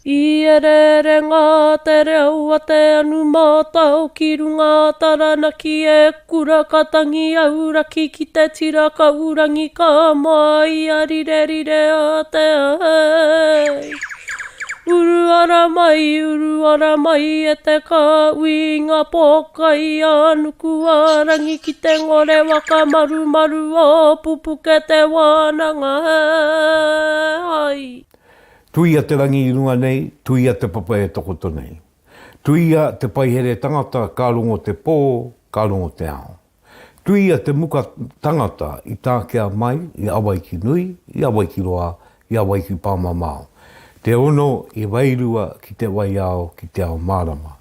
I ereerenga te reo a te anu mātao ki runga a Taranaki e kura ka tangi auraki ki te tira kaurangi ka māia rirerire a te ahei. Uru ara mai, uru ara mai e te kāhui i ngā pōkai a nuku a rangi ki te ngore waka marumaru o Pupuke te wānanga hei. Tuia te rangi i runga nei, tuia te papa e takoto nei. Tuia te paihere tangata ka rongo te pō, ka rongo te ao. Tuia te muka tangata i takea mai i Awaiki nui, i Awaiki roa, i Awaiki pāmamao. Te ono i wairua ki te waiao, ki te ao mārama.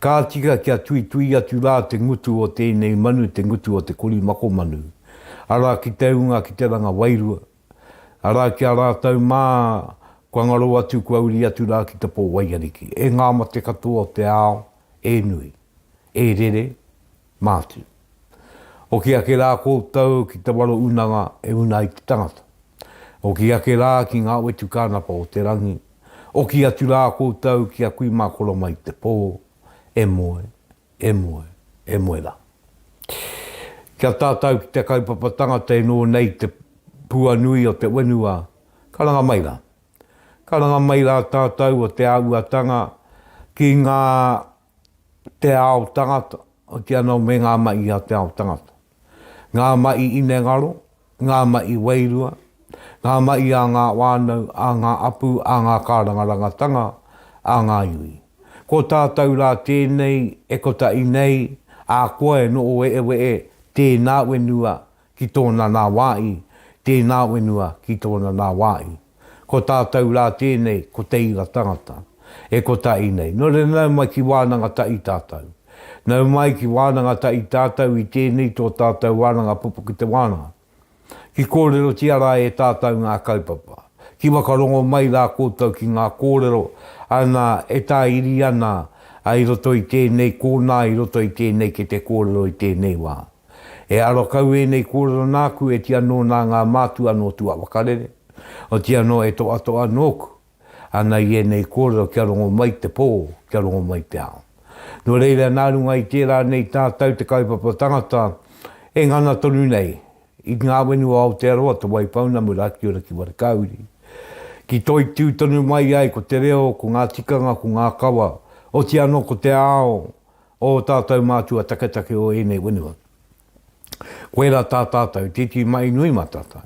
Ka tika kia tuitui atu rā te ngutu o tēnei manu, te ngutu o te korimako manu. Arā ki te unga ki te ranga wairua, Arā ki a rātou mā, kua ngaro atu, kua uri atu rā ki te pō waiariki. E ngā mate katoa o te ao, e nui, e rere, mātu. Oki ake rā koutou ki te waro unanga e una ai te tangata. Oki ake rā ki ngā wetu kānapa o te rangi. Oki atu rā koutou ki a kui mā koro mai te pō, e moe, E moe, e moe rā. Kia tātau ki te kaupapa tangata e nō nei te pua nui o te whenua, karanga mai rā. Karanga mai rā tātau o te āhuatanga ki ngā te ao tangata, oti anō me ngā mahi a te ao tangata. Ngā mahi inengaro, ngā mahi wairua, ngā mahi a ngā whānau, a ngā apu, a ngā kārangarangatanga, a ngā iwi. Ko tātou rā tēnei e kotahi nei, ā koa e noho wehewehe tēnā whenua ki tōna nā wāhi, tēnā whenua ki tōna nā wāhi. Ko tātou rā tēnei, ko te ira tangata. E kotahi nei. Nō reira nau mai ki wānanga tahi tātou. Nau mai ki wānanga tahi tātou i tēnei tō tātou wānanga pupuki te wānanga. Ki kōrerotia rā e tātou ngā kaupapa. Ki whakarongo mai rā koutou ki ngā kōrero, ana, e tāiri ana i roto i tēnei kōnā, i roto i tēnei kete kōrero i tēnei wā. E aro kau ēnei kōrero nāku e ti anō nā ngā mātua nō tuawakarere, oti anō e toatoa nōku ana i ēnei kōrero kia rongo mai te pō, kia rongo mai te ao. Nō reira, nā runga i tērā nei tātou te kaupapa tangata e ngana tonu nei i ngā whenua o Aotearoa, Te Waipounamu, Rakiura ki Warekauri, ki toitū tonu mai ai ko te reo, ko ngā tikanga, ko ngā kawa, oti anō ko te ao Ō tātou mātua taketake o ēnei whenua. Koirā tā tātou, tētehi mahi nui mā tātou,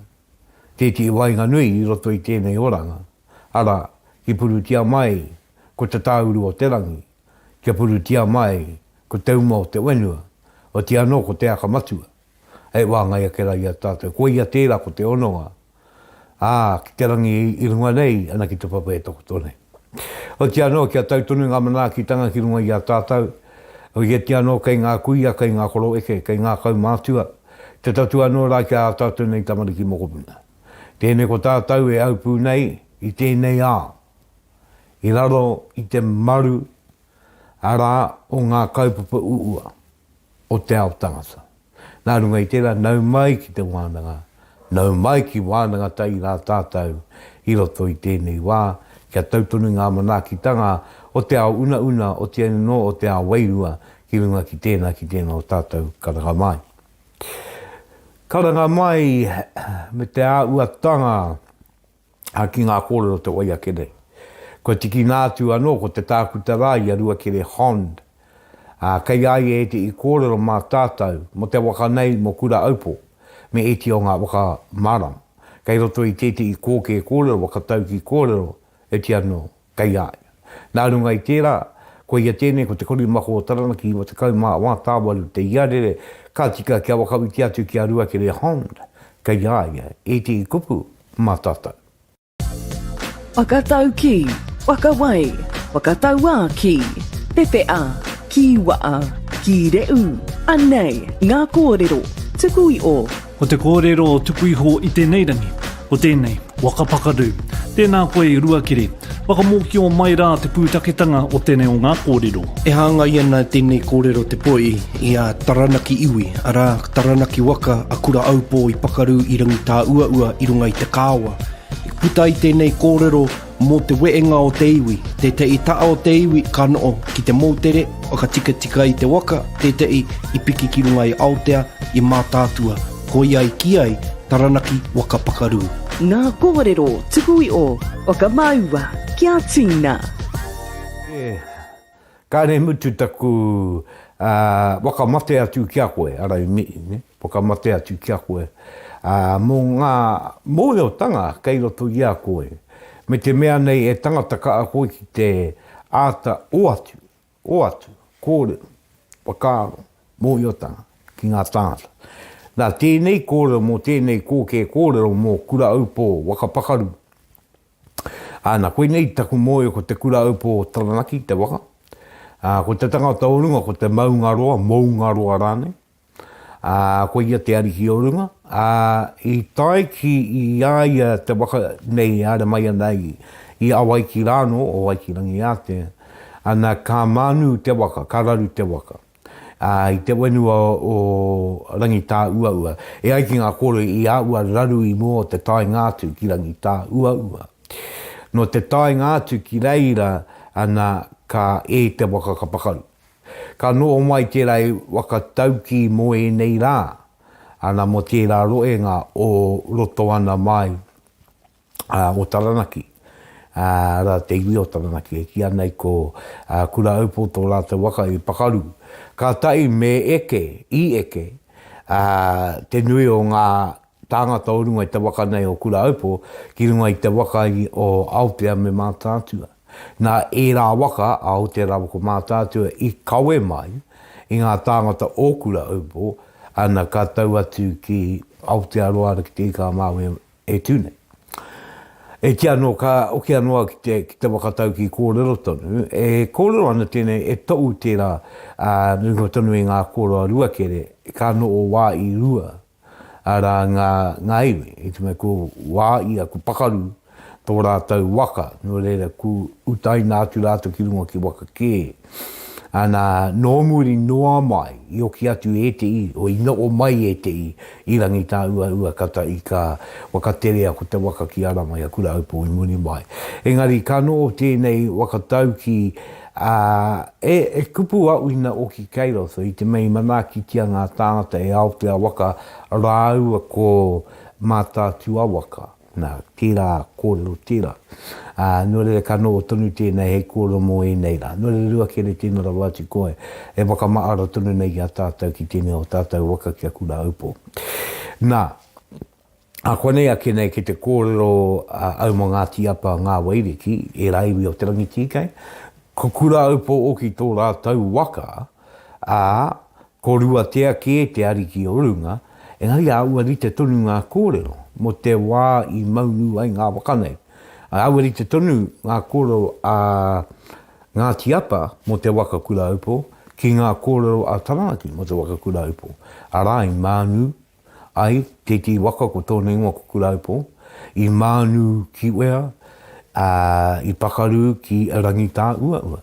tētehi waenganui i roto i tēnei oranga, arā, ki purutia mai ko te tāuru o te rangi, kia purutia mai ko te uma o te whenua, oti anō ko te aka matua, hei wāngai ake rā i a tātou. Koia tērā ko te hononga, ā, ki te rangi i runga nei, ana ki te papa e takoto nei. Oti anō, kia tau tonu ngā manaakitanga ki runga i a tātou, oieti anō kei ngā kuia, kei ngā koroeke, kei ngā kaumātua, te tatū anō rā ki a tātou nei tamariki mokopuna. Tēnei ko tātou e aupū nei i tēnei ao, i raro i te maru, arā, o ngā kaupapa uua. o te ao tangata. Nā runga i tērā, nau mai ki te wānanga, nau mai ki wānanga tahi rā tātou i roto i tēnei wā, kia tau tonu ngā manaakitanga o te ao unauna, otirā anō o te ao wairua ki runga ki tēnā, ki tēnā o tātou karanga mai. Karanga mai me te āhuatanga ā, ki ngā kōrero te wai ake nei. Kua tikina atu anō ko te tākuta rā i a Ruakere Hond, ā, kei a ia ētehi kōrero mā tātou mō te waka nei mō Kura-aupō me ētehi o ngā waka mārama. Kei roto i tētehi kōkē kōrero, waka tauki kōrero, eti anō. Kei a ia. Nā runga i tērā, koia tēnei ko te korimako o Taranaki 94 tāwaru te iarere, ka tika kia whakawhiti atu ki a Ruakere Hond, kei a ia ētehi kupu mā tātou. Whakataukī, whakawai, whakatauākī, pepea, kīwa'a, kīre'u, anei ngā kōrero tuku iho. Ko te kōrero tuku iho i tēnei rangi, ko tēnei, Waka Pakaru. Tēnā koe Ruakere. Whakamōkio mai rā te pūtaketanga o tēnei o ngā kōrero. E hāngai ana tēnei kōrero te poi i a Taranaki iwi, arā, Taranaki waka a Kura-aupō i pakaru i Rangitāuaua i runga i te kāoa. I puta ai tēnei kōrero. Mō te wehenga o te iwi, tētehi taha o te iwi ka noho ki te moutere, whakatikatika i te waka, tētehi i piki ki runga i Aotea, i Mātaatua, koia i kī ai, Taranaki waka pakarū. Ngā kōrero tuku iho whakamāua kia tīna. Kāre mutu taku whakamate atu ki a koe, ara i mihi, ne? Whakamate atu ki a koe, ā, mō ngā mōhiotanga kei roto i a koe, me te mea nei e tangata kaha koe ki te āta oatu, oatu, kōrero, whakaaro, mōhiotanga ki ngā tāngata. Nā tēnei kōrero mō tēnei kōkē kōrero mō Kura-aupō Waka Pakaru, Āna, koinei taku mōhio ko te kura aupō o Taranaki te waka. Ā, ko te tangata o runga ko te Maungaroa, Moungaroa rānei. Ā, ko ia te ariki o runga. Ā, i tae ki i a ia te waka nei e haere mai ana i, i Awaiki rānō, o Waikirangiātea. Ana, ka mānu te waka, ka raru te waka. ā, i te whenua o Rangitāuaua. E ai ki ngā kōrero i āua raru i mua o te taenga atu ki Rangitāuaua. Nō te taenga atu ki reira, ana, ka ē te waka ka pakaru. Ka noho mai tērā i waka taukī mō ēnei rā, ana, mō tērā rohenga o roto ana mai o Taranaki, arā, te iwi o Taranaki, e kīia nei ko Kurāupo tō rātou waka i pakaru. Kātahi me eke, i eke, te nui o ngā tāngata o runga i te waka nei o Kurāupo ki runga i te waka o Aotea me Mātaatua. Nā ērā waka, a Aotea rāua ko Mātaatua, i kawe mai i ngā tāngata o Kurāupo, ana ka tau atu ki Aotearoa, ana ki Te Ika-a-Māui E tū nei. E kī anō, ka oki anō au ki te, ki te waka taukī kōrero tonu. E kōrero ana tēnei, e toʻu tērā, ā, runga tonu i ngā kōrero a Ruakere, ka noho wā i rua, arā, ngā, ngā iwi. I te mea ko wā ia, ko pakaru tō rātou waka, nō reira, ku utaina atu rātou ki runga ki waka kē. Ana, nō muri noa mai, i oki atu ētehi, o i noho mai ētehi i Rangitāuaua ka ta i ka whakaterea ko te waka ki Aramai a Kurahaupō i muri mai. Engari ka noho tēnei waka taukī, ā, e, e kupu au ina oki kei roto i te mea i manaakitia ngā tāngata e Aotea waka rāua ko Mātaatua waka. Nā, tērā kōrero tērā. Ā, nō reira ka noho tonu tēnei hei kōrero mō ēnei rā. Nō reira Ruakere tēnā rawa atu koe e whakamaara tonu nei i a tātou ki tēnei o tātou waka ki a Kurāupo. Nā, ā konei ake nei ki te kōrero a au mō Ngāti Apa, Ngā Wairiki, ērā iwi o Te Rangitīkei, ko Kurāupo oki tō rātou waka, ā, ko Ruatea kē te ariki o runga, engari āua rite tonu ngā kōrero mō te wā i maunu ai ngā waka nei. Āua rite tonu ngā kōrero a Ngāti Apa mō te waka Kurāupo ki ngā kōrero a Taranaki mō te waka Kurāupo, arā i mānu ai tētehi waka ko tōna ingoa ko Kurāupo, i mānu ki Wea, ā, i pakaru ki Rangitāuaua.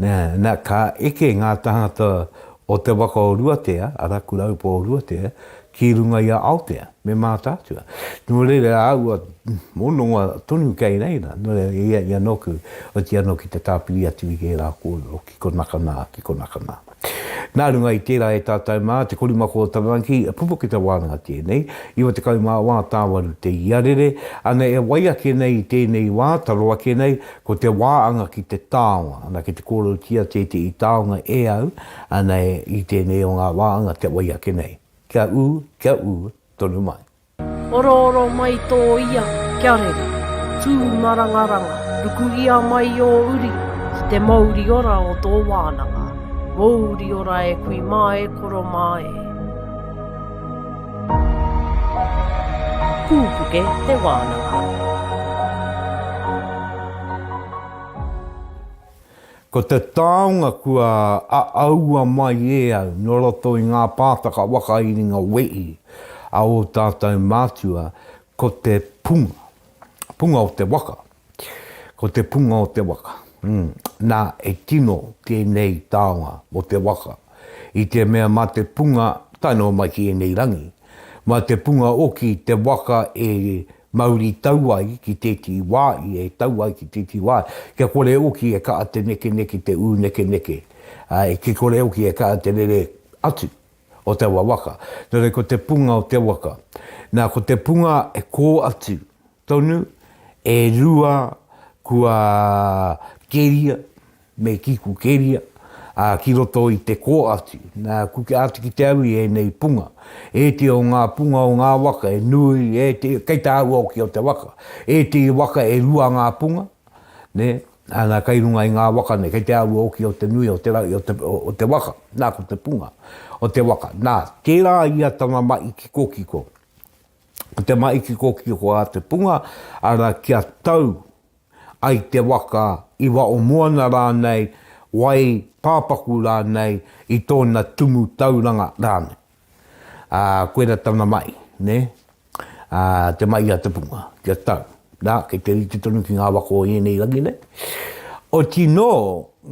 Nā, nā, ka eke ngā tāngata o te waka o Ruatea, arā, Kurāupo o Ruatea, ki runga i a Aotea, me Mātaatua. Nō reira, āua hononga tonu kei reira, nō reira, ia, ia nōku, oti anō ki te tāpiri atu i ērā kōrero ki konaka nā, ki konaka nā. Nā runga i tērā e tātou mā, te korimako o Taranaki, pupuke te wānanga tēnei, 94 tāwaru te iarere, ana e wai ake nei i tēnei wā, taro ake nei, ko te wā anga ki te taonga, ana ki te kōrerotia tētehi taonga e au, ana i tēnei o ngā wā anga te wai ake nei. Kia ū, kia ū tonu mai. Orooro mai tō ia, kia rere, tū marangaranga, rukuhia mai ō uri ki te mouri ora o tō wānanga, mouri ora e kui mā e koro mā e. Pūpuke te wānanga. Ko te taonga kua aaua mai e au no roto i ngā pātaka whakairinga wehi a ō tātou mātua, ko te punga, punga o te waka, ko te punga o te waka. Nā, e tino tēnei taonga o te waka, i te mea mā te punga, tae noa mai ki ēnei rangi, mā te punga oki te waka e. mauri tau ai ki tētehi wā i e tau ai ki tētehi wā, kia kore oki e kaha te nekeneke, te ū nekeneke, ā, e ki kore oki e kaha te rere atu o taua waka. Nō reira, ko te punga o te waka. Nā, ko te punga e kō atu tonu, e rua kua keria, me kiku keria, ā, ki roto i te kō atu. Nā, kuke atu ki te au i ēnei punga. Ētehi o ngā punga o ngā waka e nui, ētehi, kei te āhua hoki o te waka. Ētehi waka e rua ngā punga, nē, ana, kei runga i ngā waka nei, kei te āhua hoki o te nui o te, o te, o te waka. Nā, ko te punga o te waka. Nā, tērā ia tana mahi kikokiko. Ko te mahi kikokiko a te punga, arā, kia tau ai te waka i wao moana rānei, wai pāpaku rānei, i tōna tumu tauranga rānei. Ā, koirā tana mahi, nē? Ā, te mahi a te punga, kia tau. Nā, kei te rite tonu ki ngā waka o ēnei rangi nei. Oti nō,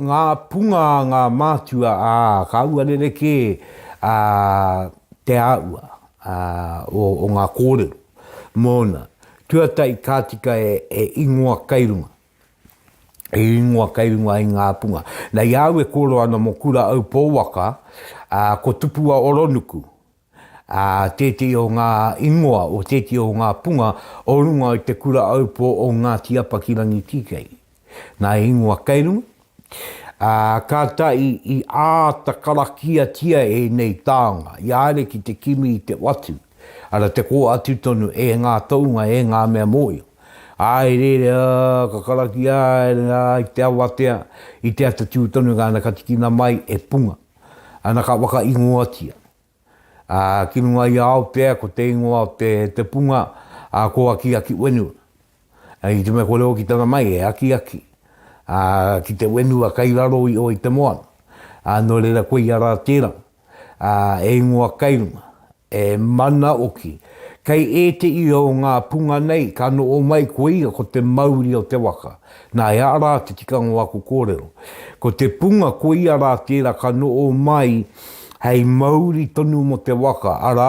ngā punga a ngā mātua, ā, ka ua rerekē, ā, te āhua, ā, o, o ngā kōrero mōna. Tuatahi ka tika e ingoa kai runga. E ingoa kai runga i ngā punga. Na i a au e kōrero ana mō Kura Aupō Waka, ā, ko Tupua Oronuku, ā, tētehi o ngā ingoa o tētehi o ngā punga o runga i te Kura Aupō o Ngāti Apa ki Rangitīkei. Nā e ingoa kei runga, ā, kātahi i āta karakiatia ēnei taonga, i haere ki te kimi i te watu, ara te kō atu tonu e ngā tounga, e ngā mea mōhio. Āe rere, ā, ka karakia haere, ā, i te awatea, i te atatū tonu ana ka tikina mai e Punga, ana ka whakaingoatia. Ā, ki runga i a Aotea, ko te ingoa o te, te punga, ā, ko Akiaki Wenua. Ā, i te mea kore hoki tana mai e akiaki, ā, ki te wenua kai raro iho i te moana. Ā, nō reira koia rā tērā, ā, e ingoa kai runga, e mana oki. Kei ētehi o ngā punga nei ka noho mai ko ia ko te mauri o te waka. Nā, he aha rā te tikanga o aku kōrero? Ko te punga koia rā tērā ka noho mai hei mauri tonu mō te waka, arā,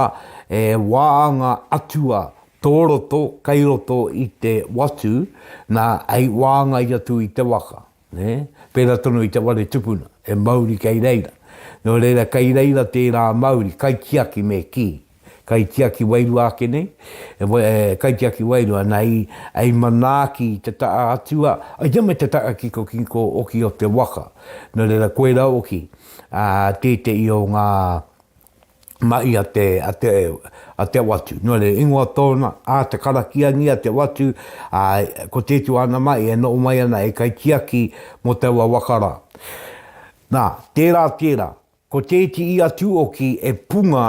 e wāanga atua tō roto kei roto i te watu, nā, hei wāngai atu i te waka, nē? Pērā tonu i te ware tupuna, he mauri kei reira. Nō reira, kei reira tērā mauri, kaitiaki me kī. Kaitiaki wairua ake nei, e, kaitiaki wairua, na i, i manaaki i te taa atua, i te me te taa kikokiko oki o te waka. No reira, koira oki, a, tētehi o ngā mahi a te, a te, a te watu. No reira, ingoa tōna, a te karakiangia te watu, a, ko tētu ana mahi e noho mai ana e kaitiaki mo taua waka rā. Nā, tērā, tērā. Ko te iti i atu oki e punga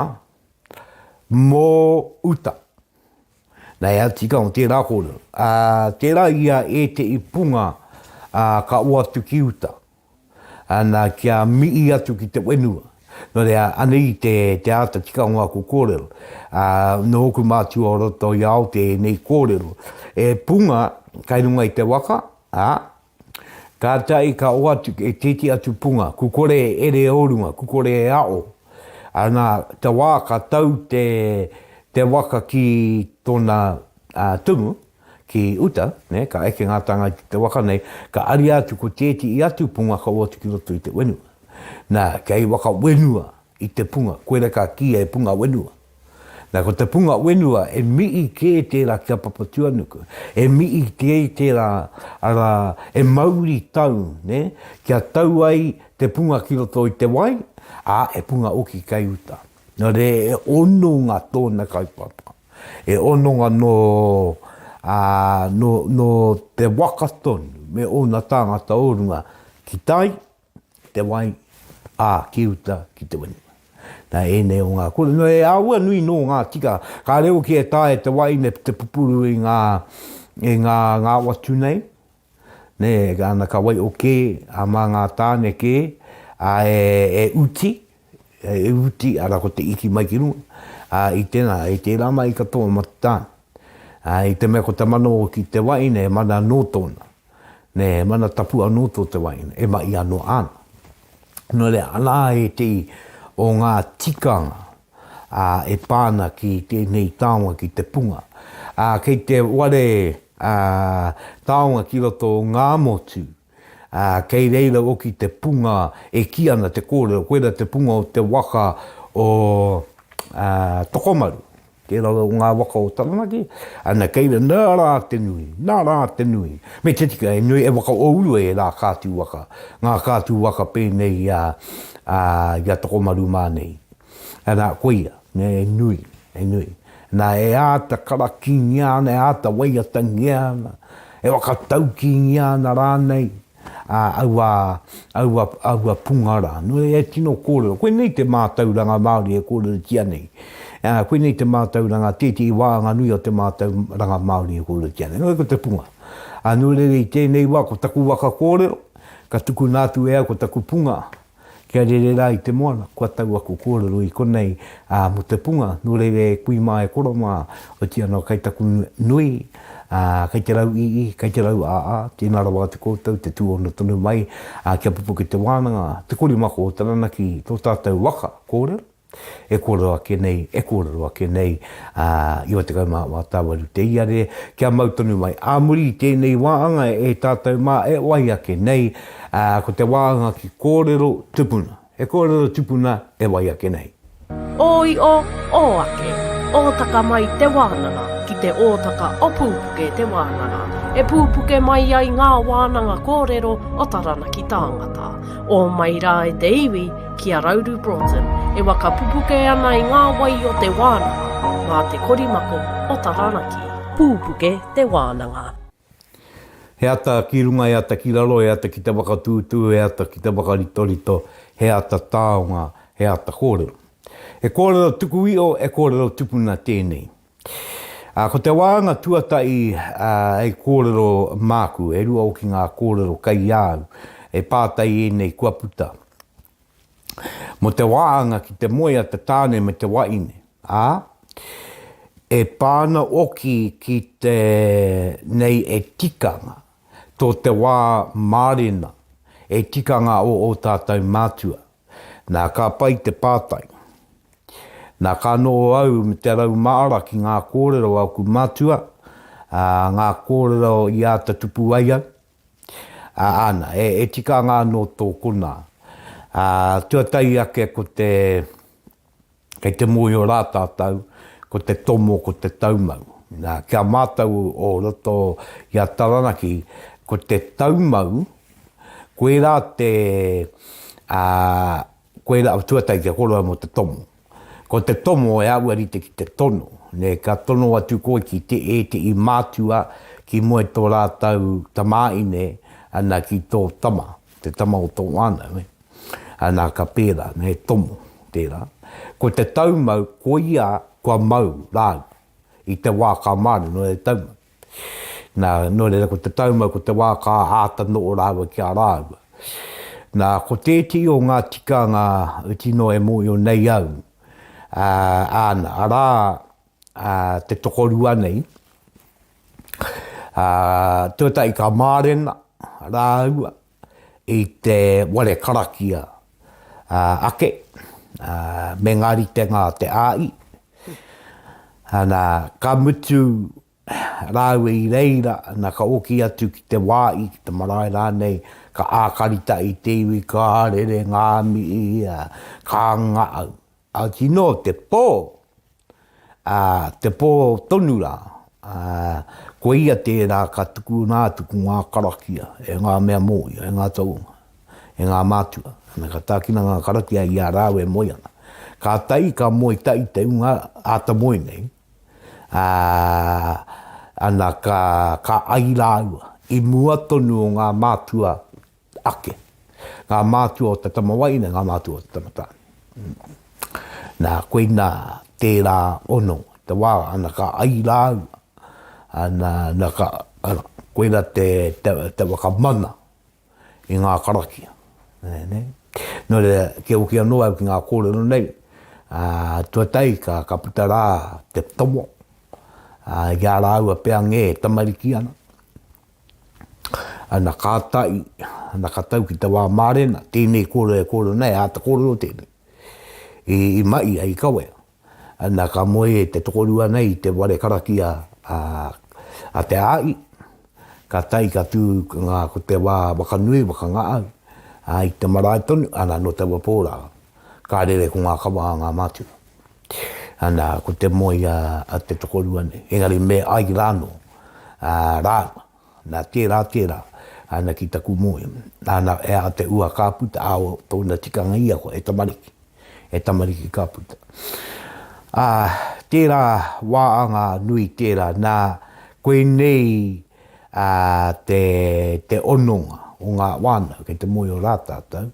mō uta. Nā, e tika o tērā kōrero. Ā, tērā ia ētehi punga, ā, ka oatu ki uta. Ana, kia mihi atu ki te whenua. Nō reira, anei te, te āta tikanga o aku kōrero. Ā, nō ōku mātua o roto i Aotea ēnei kōrero. E punga kai runga i te waka, ā, Kātahi ka oatu e tēti atu punga, ku kore e ere o runga, ku kore e ao. Ana, te wā ka tau te, te waka ki tōna tumu, ki uta, ne, ka eke ngā tāngata ki te waka nei, ka aria atu ko tēti i atu punga ka oatu ki roto i te wenua. Nā, kei waka wenua i te punga, koira ka kīia e punga wenua. Na, ko te punga wenua, e mihi kē tērā ki a Papatuanuku, e mihi kē tērā, arā, e mauri tau, nē, kia tau ai te punga ki roto i te wai, ā, e punga oki kei uta. Nō reira, e hononga tōna kaupapa, e hononga nō, ā, nō, nō te waka tonu me ōna tāngata o runga ki tai, ki te wai, ā, ki uta, ki te whenua. Nā ēnei o ngā kore, nō e āhua nui nō ngā tika, kāre hoki e taea te waeine te pupuru i ngā, i ngā, ngā watu nei, nē, ana ka waiho kē, ā, mā ngā tāne kē, ā, e, e uti, e uti, arā, ko te iki mai ki runga, ā, i tēnā, i tērā mai katoa mā te tāne. Ā, i te mea ko te mana hoki te waeine, he mana anō tōna. Nē, he mana tapu anō tō te waeine, e mahi anō ana. Nō reira, ana ētehi o ngā tikanga, ā, e pā ana ki tēnei taonga, ki te punga. Ā, kei te ware, ā, taonga ki roto o Ngāmotu, ā, kei reira hoki te punga e kī ana te kōrero, koirā te punga o te waka o, ā, Tokomaru. Tērā o ngā waka o Taranaki, ana kei reira, nā rā te nui, nā rā te nui. Me te tika, e nui, e waka ouru e rā kātū waka, ngā kātū waka pēnei i a, a, i a Tokomaru mā nei. Ana, koia, nē, e nui, e nui. Nā, e āta karakingia ana, e āta waiatangia ana, e whakataukīngia ana rānei, ā, aua, aua, aua punga rā. Nō reira, e tino kōrero. Koinei te mātauranga Māori e kōrerotia nei. Ā, koinei te mātauranga, tētehi wāhanga nui o te mātauranga Māori e kōrerotia nei. Nō reira, ko te punga. Ā, nō reira, i tēnei wā, ko taku waka kōrero, ka tukuna atu e au ko taku punga, Kia rere rā i te moana, kua tau aku kōrero i konei, ā, mō te punga, nō reira e kui mā, e koro mā, otiia anō kei taku nui, ā, kei te rau ii, kei te rau aa, tēnā rawa atu koutou, te tūhono tonu mai, ā, kia pupuke te wānanga, te korimako o Taranaki, tō tātou waka kōrero. E kōrero ake nei, e kōrero ake nei, ā, 98 tāwaru te iare, kia mau tonu mai. Ā muri i tēnei wāanga e tātou mā e wai ake nei, ā, ko te wāanga ki kōrero tupuna. He kōrero tupuna e wai ake nei. Ō io, ō ake, ōtaka mai te wānanga ki te ōtaka o Pūpuke te wānanga, e pūpuke mai ai ngā wānanga kōrero o Taranaki tāngata. Ō mai rā e te iwi, ki a Rauru Broughton, e waka pupuke ana i ngā wai o te wānanga, mā te korimako o Taranaki. Pūpuke te wānanga. He ata ki runga, he ata ki raro, he ata ki te waka tūtū, he ata ki te waka ritorito, he ata taonga, he ata kōrero. He kōrero tuku iho, he kōrero tupuna tēnei. Ā, ko te wāhanga tuatahi hei kōrero māku, e rua hoki ngā kōrero kei a au, e pātai ēnei kua puta. Mō te wāhanga ki te moe a te tāne me te waine, ā, e pā ana hoki ki te nei e tikanga, tō te wā mārena, e tikanga o ō tātou mātua. Nā, ka pai te pātai. Nā, ka noho au me te rau māra ki ngā kōrero a ōku mātua, ā, ngā kōrero i āta tupu ai au. Ā, āna, e, e tikanga anō tō konā. Ā, tuatahi ake ko te, kei te mōhio rā tātou, ko te tomo, ko te taumau. Nā, ki a mātou o roto i a Taranaki, ko te taumau, koirā te, ā, koirā, tuatahi kia kōrero mō te tomo. Ko te tomo e āhua rite ki te tono, nē, ka tono atu koe ki te ētehi mātua ki moe tō rātou tamāhine, ana, ki tō tama, te tama o tō whānau, e. Ana, ka pērā, nē, tomo, tērā. Ko te taumau, koia kua mau rāua i te wā ka mārena, nō reira taumau. Nā, nō reira, ko te taumau, ko te wā ka āta noho rāua ki a rāua. Nā, ko tētehi o ngā tikanga tino e mōhio nei au, ā, āna, arā, ā, te tokorua nei, ā, tuatahi ka mārena rāua i te ware karakia ake, ā, me ngā ritenga a te āi. Ana, ka mutu rāua i reira, ana, ka oki atu ki te wāi, ki te marae rānei, ka ākarita i te iwi, ka rere ngā mihi, ka ngahau. Otirā, te pō, ā, te pō tonu rā, ā, koia tērā ka tukuna atu ko ngā karakia e ngā mea mōhio, e ngā tohunga, e ngā mātua. Ana, ka tākina ngā karakia i a rāua e moe ana. Kātahi ka moe tahi te hunga āta moe nei, ā, ana, ka, ka ai rāua i mua tonu o ngā mātua ake. Ngā mātua o te tama wahine, ngā mātua o te tama tāne. Nā, koinā tērā ono, te wā, ana ka ai rāua, ana, na ka, ana, koirā te, te, te whakamana i ngā karakia. Nē, nē. Nō reira, kia hoki anō au ki ngā kōrero nei, ā, tuatahi ka, ka puta rā te tomo, ā, i a rāua pea ngē e tamariki ana, Ana ka tae, ana ka tau ki te wā mārena, tēnei kōrero e kōrero nei, āta kōrero tēnei. I, i maia, i kawea. Ana ka moe e te tokorua nei i te ware karakia. a, a Te Āi, ka tae ka tū ngā, ko te wā whakanui, whakangaau, ā, i te marae tonu, ana, nō taua pō rā, ka rere ko ngā kawa a ngā mātua. Ana, ko te moe a, a te tokorua nei. Engari me ai rānō, ā, rāua, nā tērā, tērā, ana ki taku moe. Ana, e a te ua ka puta, ā, o tōna tikanga ia ko e tamariki. E tamariki ka puta. Ā, tērā wāanga nui tērā, nā, koinei ā, te, te hononga o ngā whānau, kei te moe o rā tātou,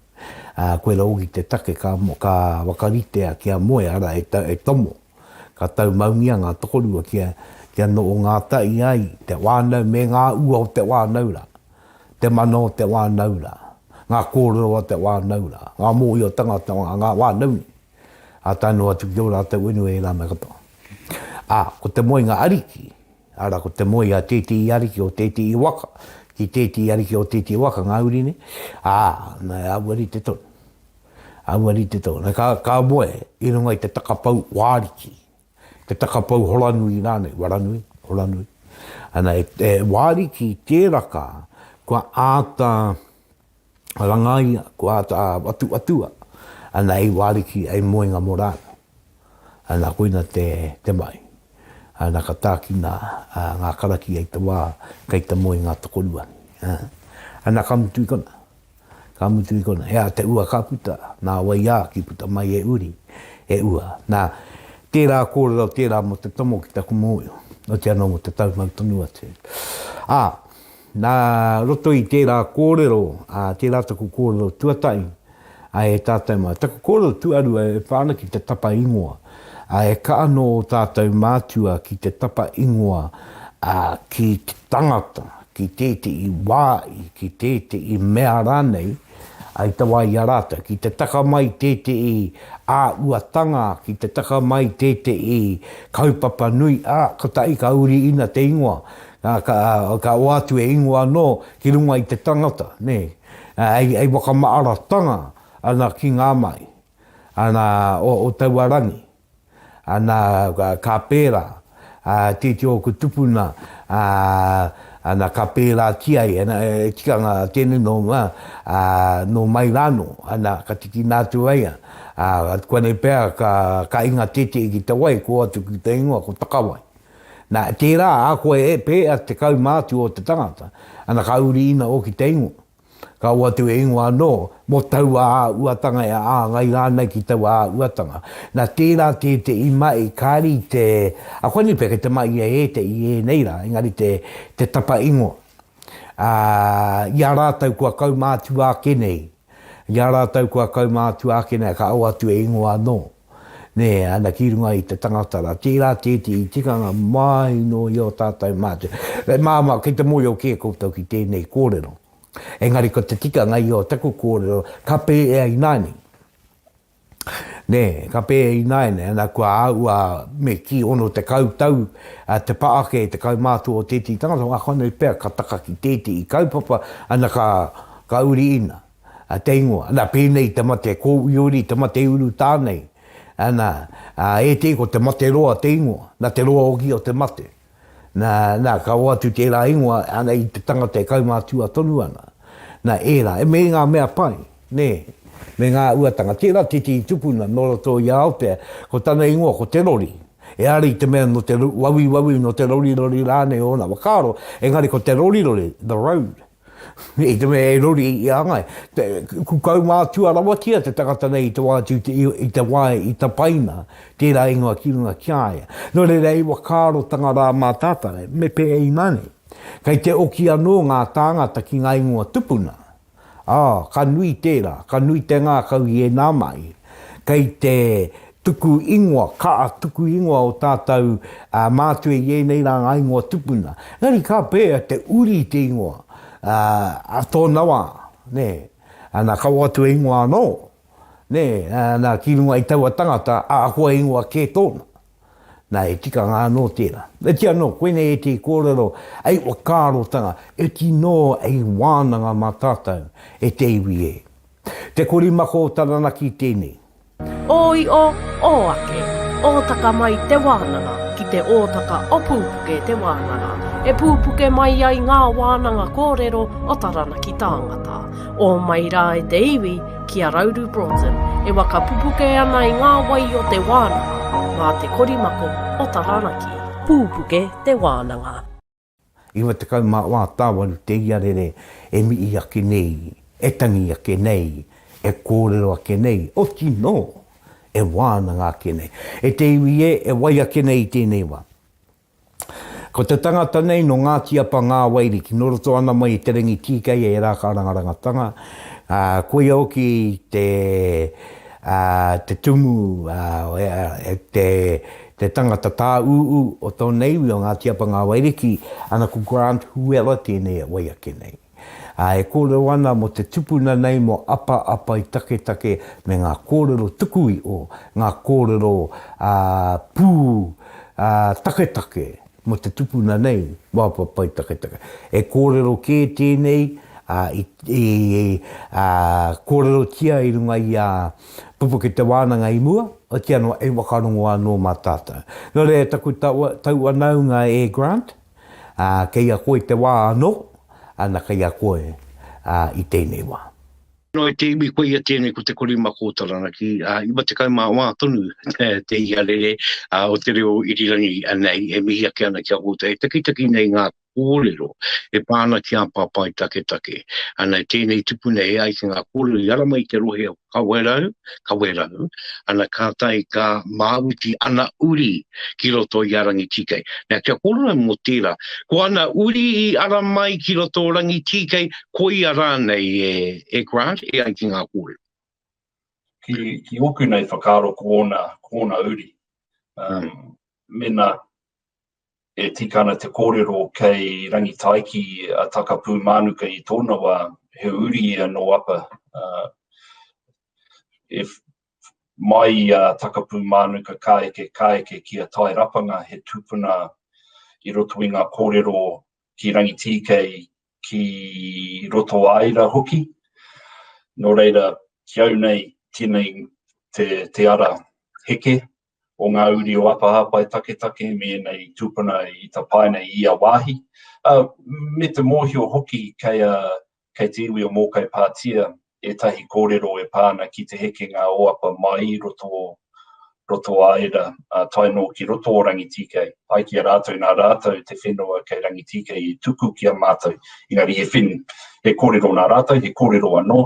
ā, koirā hoki te take ka, ka whakaritea kia moe, arā, e, e tomo, ka taumaungia ngā tokorua kia, kia noho ngātahi ai te whānau me ngā ua o te whānau rā. te mana o te whānau rā, ngā kōrero a te whānau rā, ngā mōhiotanga a te wā, ngā whānau nei, ā tae noa atu ki ō rātou whenua ērā mea katoa. Ā, ko te moenga ariki, arā, ko te moe a tētehi ariki o tētehi waka, ki tētehi ariki o tētehi waka, ngā uri nei, ā, nā, aua rite tonu. Aua rite tonu. Ka, ka moe i runga i te takapau wāriki. Te takapou horanui rānei, waranui, horanui. Ana, e, e wāriki tēraka kua āta rangaia, kua āta atuatua, ana, ei wāriki, ei moenga mō rātou. Ana, koina te, te mai. Ana, ka tākina a, ngā karakia i te wā kei te moe ngā tokorua. Ana, ka mutu i kona. Ka mutu i kona, he aha te ua ka puta, nā wai ā ki puta mai e uri, e ua. Nā, tērā kōrero tērā mō te tomo ki taku mōhio, oti anō mō te taumau tonu atu. Ā, nā roto i tērā kōrero, ā, tērā taku kōrero tuatahi, ā, e tātou mā. Taku kōrero tuarua e pā ana ki te tapa ingoa. Ā, e kaha nō ō tātou mātua ki te tapa ingoa, ā, ki te tangata, ki tētehi wāhi, ki tētehi mea rānei, ā, i te wā i a rātou, ki te taka mai tētehi āhuatanga, ki te taka mai tētehi kaupapa nui, ā, kotahi ka uriina te ingoa, ā, ka, ka oatu e ingoa anō ki runga i te tangata, nē, ā, hei, hei whakamaaratanga ana ki ngā mahi, ana, o, o taua rangi. Ana, ka pērā, ā, tētehi o ōku tupuna, ā, ana, ka pērātia ia, ana, e tikanga tēnei nō, ā, nō mai rānō, ana, ka tikina atu ai ia, ā, koinei pea ka, ka inga tētehi ki te wai, kō atu ki te ingoa ko Takawai. Nā, tērā, ā, koe e pēa te kaumātua o te tangata, ana, ka uriina ō ki te ingoa. Ka oatu e ingoa anō mō taua āhuatanga e āngai rānei ki taua āhuatanga. Nā tērā tētehi mahi kāre i te, akoani pea kei te mahi e ētehi i ēnei rā, engari te, te tapa ingoa. Ā, i a rātou kua kaumātua ake nei, i a rātou kua kaumātua ake nei, ka oatu e ingoa anō. Nē, ana ki runga i te tangata rā. Tērā tētehi tikanga mai nō i ō tātou mātua. E māmā, kei te mōhio kē koutou ki tēnei kōrero. Engari ko te tikanga i o taku kōrero, ka pēea ināianei. Nē, ka pēea ināianei, ana kua āhua me kī 60 tau te pa ake te kaumātua o tētehi tangata, wā konei pea ka taka ki tētehi kaupapa, ana ka, ka uriina. A te ingoa. Ana, pēnei te mate kōiori, te mate urutā nei. Ana, ā, ētehi ko te mate roa te ingoa. Nā te roa hoki o te mate. Nā, nā, ka oatu tērā ingoa, ana, i te tangata e kaumātua tonu ana. Nā, ērā, e me ngā mea pai, nē, me ngā uatanga. Tērā tētehi tupuna nō roto i a Aotea, ko tana ingoa ko Te Rori. Ehara i te mea nō te wawiwawi, nō te rorirori rānei ōna whakaaro, engari ko te rorirori, the road. I te mea e rori i a ngai. Te, ku kaumātua rawatia te tangata nei i te wā i te wā i tapaina tērā ingoa ki runga ki a ia. Nō reira i whakaarotanga rā mā tātou, me pēhea ināianei? Kei te oki anō ngā tāngata ki ngā ingoa tupuna. Ā, ka nui tērā, ka nui te ngākau i ēnā mahi. Kei te tuku ingoa, ka tuku ingoa o tātou mātua i ēnei rā ngā ingoa tupuna. Engari ka pēhea te uri te ingoa a tōna wā, nē? Ana, ka oatu e ingoa anō, nē, ana, ki runga i taua tangata, ahakoa ingoa kē tōna. Nā, he tikanga anō tērā. Eti anō, koinei ētehi kōrero hei whakaarotanga, eti nō hei wānanga mā tātou e te iwi e. Te korimako o Taranaki tēnei. Ō iʻo, ō ake, ō taka mai te wānanga ki. ki te ōtaka o Pūpuke te Wānanga, e pūpuke mai ai ngā wānanga kōrero o Taranaki tāngata. Ō mai rā e te iwi, ki a Rauru Broughton, e waka pupuke ana i ngā wai o te wānanga, mā te korimako o Taranaki. Pūpuke te Wānanga. 94 tāwaru te iarere e mihi ake nei, e tangi ake nei, e kōrero ake nei, oti nō, e wānanga ake nei. E te iwi e, e wai ake nei i tēnei wā. Ko te tangata nei nō Ngāti Apa Ngā Wairiki, nō roto ana mai i Te Rangi Tīkei e ērā kārangarangatanga, ā, koia hoki te, ā, te tumu, ā, e, te, Te tangata tāūū o tōna iwi o Ngāti Apa Ngā Wairiki, ana ko Grant Huela tēnei e wai ake nei. Ā, e kōrero ana mō te tupuna nei mō Apa Apai Taketake me ngā kōrero tuku iho, ngā kōrero ā, pū, ā, taketake mō te tupuna nei mō Apa Apai Taketake. E kōrero kē tēnei, ā, i, i, ā, kōrerotia i runga i a Pupuke te wānanga i mua, otiia noa e whakarongo anō mā tātou. Nō reira taku tauanaunga e Grant, ā, kei a koe te wā anō, ana kei a koe i tēnei wā. Nō e te iwi koia tēnei ko te korimako o Taranaki, ā, 94 tonu te iarere o te reo irirangi nei e mihi ake ana ki a koutou. E takitaki nei ngā kōrero e pā ana ki a Pāpāi Taketake. Ana, tēnei tupuna e ai ki ngā kōrero i ara mai i te rohe o Kawerau, Kawerau, ana kātahi ka māuti ana uri ki roto i a Rangitīkei. Nā, kia kōrero mō tērā, ko ana uri i ara mai ki roto o Rangitīkei, koia rānei e, e Grant, e ai ki ngā kōrero? Ki, ki ōku nei whakaaro ko ōna, ko ōna uri. Um, mm. Mena e tika ana te kōrero kei Rangitaiki a Takapū Mānuka i tōna wā, he uri ia nō Apa. Uh, e, mai i a Takapū Mānuka ka eke, ka eke ki a Tai Rapanga, he tupuna i roto i ngā kōrero ki Rangitīkei, ki Roto Aira hoki. Nō reira, ki au nei, tēnei te, te ara heke o ngā uri o Apahāpai taketake me ēnei tūpuna i tapaina i ia wāhi, ā, me te mōhio hoki kei a, kei te iwi o Mōkai Pātia ētahi kōrero e pā ana ki te hekenga o Apa mai i roto o Roto Aira, ā, tae noa ki roto o Rangitīkei. Ai ki a rātou, nā rātou te whenua kei Rangitīkei i tuku ki a mātou, engari he when, he kōrero nā rātou, he kōrero anō,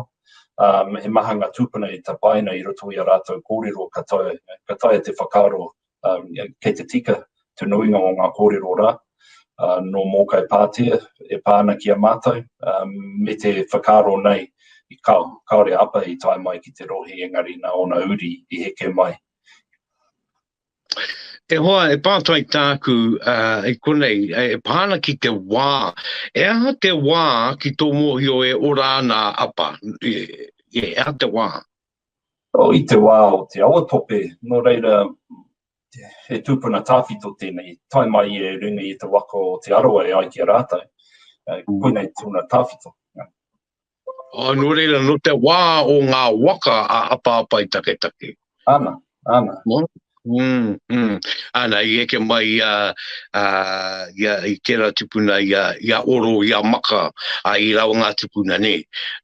um, he maha ngā tūpuna i tapaina i roto i a rātou kōrero ka taea, ka taea te whakaaro um, kei te tika te nuinga o ngā kōrero rā uh, nō Mōkai Pātea e pā ana ki a mātou, um, me te whakaaro nei, i kao, kāore apa i tae mai ki te rohe engari nā ōna uri i heke mai. E hoa, e pātai tāku uh, i konei, e pā ana ki te wā. E aha te wā ki tō mōhio e ora ana a Apa? E, e aha te wā? Oh, i te wā o te awatope, nō reira, he tūpuna tāwhito tēnei, tae mai e runga i te waka o Te Arawa e ai ki a rātou. Koinei tōna tāwhito. Oh, nō reira, nō te wā o ngā waka a Apaapai taketake. Ana, ana. No? Mm, mm. Ana, i eke mai i a, a, i a, i tērā tupuna, i a, i a Oro, i a Maka, a i rawa ngā tupuna, nē.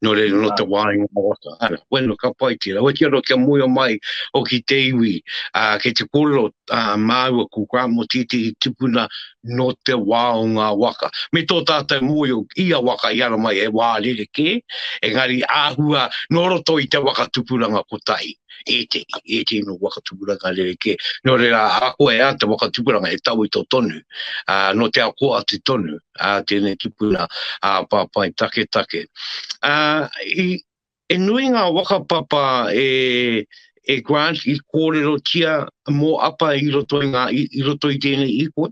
Nō reira, nō te wā i ngā waka. Ana, bueno, ka pai tērā. Weti anō kia moea mai hoki te iwi, a, kei te kōrero a, māua ko Grant mō tētehi tupuna nō te wā o ngā waka. Me tō tātou mōhio, ia waka i ara mai he wā rerekē, engari āhua nō roto i te waka tupuranga kotahi, ētehi, ētehi nō waka tupuranga rerekē. Nō reira, ahakoa e ana te waka tupuranga, he tawhito tonu, ā, nō te ao kōhatu tonu, ā, tēnei tupuna, ā, pāpai taketake. Ā, i, E nui ngā whakapapa e, e Grant i kōrerotia mō Apa i roto i, ngā, i, i roto i tēnei hīkoi?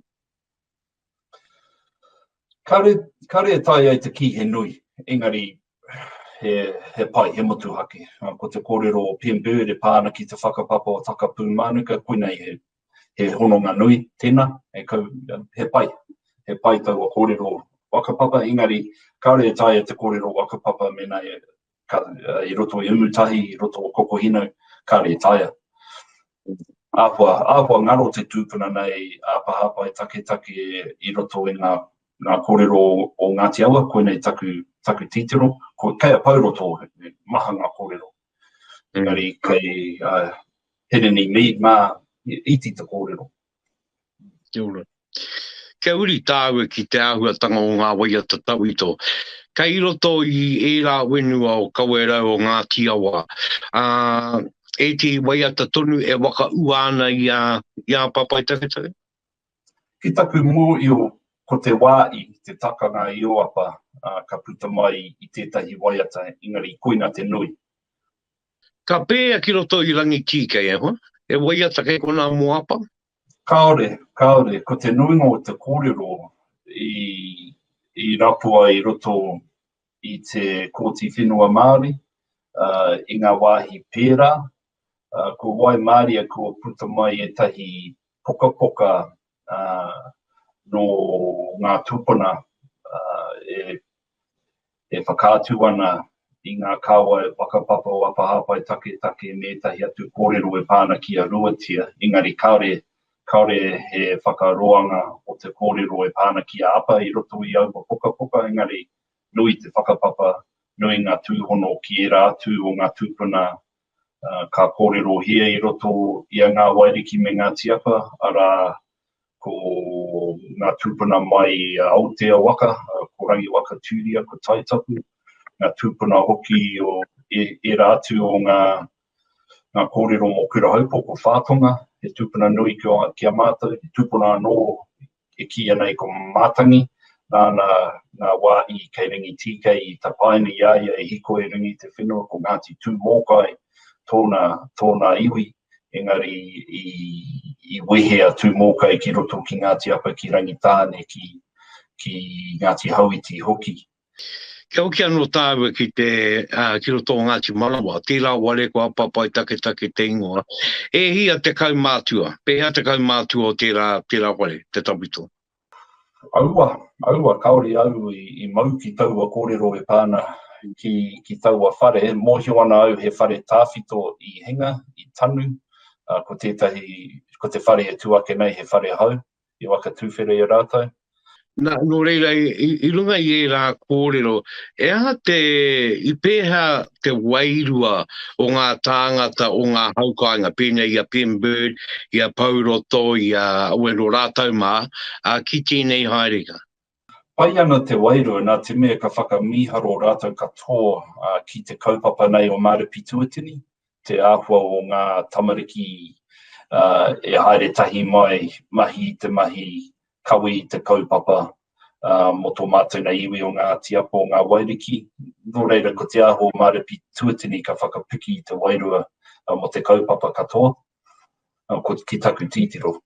Kāre, kāre e taea ai te kī he nui, engari he, he pai, he motuhake. Ko te kōrero o Pem Bird e pā ana ki te whakapapa o Takapū Mānuka, koinei he, he hononga nui tēnā, he, kau, he pai, he pai taua kōrero whakapapa, engari kāore e taea te kōrero whakapapa mēnā e, ka, i roto i Umutahi, i roto o Kokohinau, kāore e taea. Āhua, āhua ngaro te tūpuna nei a Pahāpai Taketake i roto i ngā, ngā kōrero o Ngāti Awa, koinei taku, taku titiro. Ko, kei a Pouroto, maha ngā kōrero. Engari kei uh, Hirini Mead mā, iti te kōrero. Kia ora. Kia uri tāua ki te āhuatanga o ngā waiata tawhito. Kei roto i ērā whenua o Kawerau o Ngāti Awa, ā, ētehi waiata tonu e whakaua ana i a, i a Papaitaketake? Ki taku mōhio, ko te wā i te takanga i Ōapa, ā, ka puta mai i tētahi waiata, engari koina te nui. Ka pēhea ki roto i Rangitīkei, e hoa? He waiata kei konā mō Apa? Kāore, kāore. Ko te nuinga o te kōrero i, i rapua i roto i te Kōti Whenua Māori, uh, i ngā wāhi pērā. Uh, ko waimaria kua puta mai ētahi pokapoka uh, nō ngā tūpuna uh, e e whakaatu ana i ngā kāwai whakapapa o Apahāpai taketake me ētahi atu kōrero e pā ana ki a Ruatia, engari kāore, kāore he whakaroanga o te kōrero e pā ana ki a Apa i roto i aua pukapuka, engari nui te whakapapa, nui ngā tūhono ki ērā atu o ngā tūpuna ka kōrerohia i roto i a Ngā Wairiki me Ngāti Apa, arā, ko ngā tūpuna mai i a Aotea waka, ko Rangiwaka Tūria, ko Taitapu, ngā tūpuna hoki o ērā atu o ngā, ngā kōrero mō Kurahaupo, ko Whātonga, he tūpuna nui ki a, ki a mātou, he tūpuna anō e kīia nei ko Mātangi, nāna ngā wā i kei Rangitīkei i tapaina i a ia e hikoi i runga i te whenua, ko Ngāti Tūmōkai tōna, tōna iwi, engari i, i wehe a Tūmōkai ki roto ki Ngāti Apa, ki Rangitāne, ki, ki Ngāti Hauiti hoki. Kia hoki anō tāua ki te, ki roto o Ngāti Manawa, tērā ware ko Apapai Taketake te ingoa. E hia te kaumātua? Pēhea te kaumātua o tērā, tērā whare, te tawhito? Aua, aua, kāore au i, i mau ki taua kōrero e pā ana ki, ki taua whare. Mōhio ana au he whare tāwhito i hinga, i tanu, uh, ko tētahi, ko te whare e tū ake nei he whare hou. i whakatuwhera i a rātou. Nā, nō reira, i, i runga i ērā kōrero, e aha te, i pēhea te wairua o ngā tāngata o ngā hau kāinga, pēnei i a Ben Bird, i a Pouroto, i a Wero rātou mā, ā, ki tēnei haerenga? Pai ana te wairua nā te mea ka whakamīharo rātou katoa ki te kaupapa nei o Māripi Tuatini, te āhua o ngā tamariki e haere tahi mai, mahi i te mahi, kawe i te kaupapa mō tō mātou nei iwi o Ngāti Apa, o Ngā Wairiki. Nō reira, ko te āhua o Māripi Tuatini ka whakapiki i te wairua mō te kaupapa katoa, ko ki taku titiro.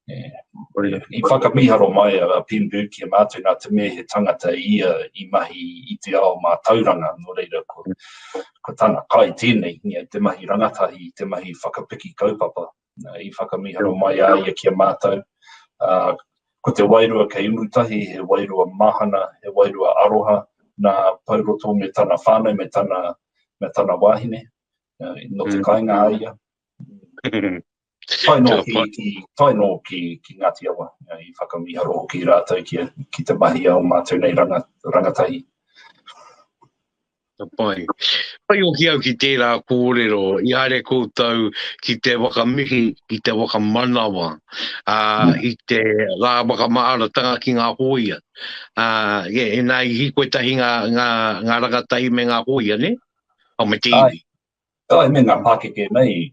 I whakamīharo mai a Pim Bird ki a mātou nā te mea he tangata ia i mahi i te ao mātauranga, nō reira ko, ko tana kai tēnei, ia, te mahi rangatahi, te mahi whakapiki kaupapa, i whakamīharo mai a ia ki a mātou. Uh, ko te wairua kei Umutahi, he wairua mahana, he wairua aroha, nā Pouroto me tana whānau, me tana, me tana wāhine, uh, nō te mm. kāinga a ia. Tae noa ki, ki, tae noa ki, ki Ngāti Awa, i whakamīharo hoki rātou ki, ki te mahi a o mātou nei ranga, rangatahi. Ka pai. Pai hoki au ki tērā kōrero, i haere koutou ki te whakamihi, ki te whakamanawa, ā, mm. i te rā whakamāratanga ki ngā hōia. Ā, yeah, e nā i hīkoi tahi ngā, ngā, ngā rangatahi me ngā hōia, ne? O, me te iwi. Ai, me ngā pākeke nei,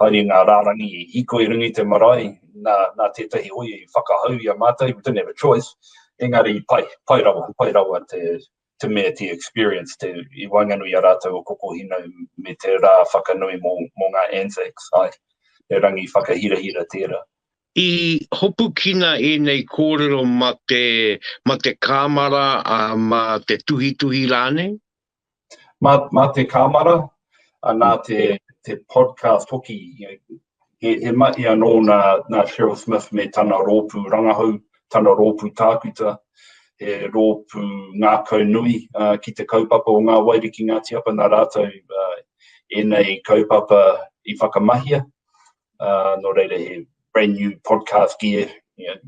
haere ngā rārangi i hīkoi runga i te marae, nā, nā tētahi hōia i whakahau i a mātou, we didn't have a choice, engari pai, pai rawa, pai rawa te, te mea, te experience, te, i waenganui i a rātou o Kokohinau me te rā whakanui mō, mō ngā Anzacs, ai, he rangi whakahirahira tērā. I hopukina ēnei kōrero ma te, ma te kāmara, ā, ma te tuhituhi rānei? Mā, mā te kāmara, nā te, te podcast hoki, he, he mahi anō nā, nā Cheryl Smith me tana rōpū rangahau, tana rōpū tākuta, he rōpū ngākau nui uh, ki te kaupapa o Ngā Wairiki Ngāti Apa, nā rātou uh, ēnei kaupapa i whakamahia. Uh, nō reira he brand new podcast gear. You know,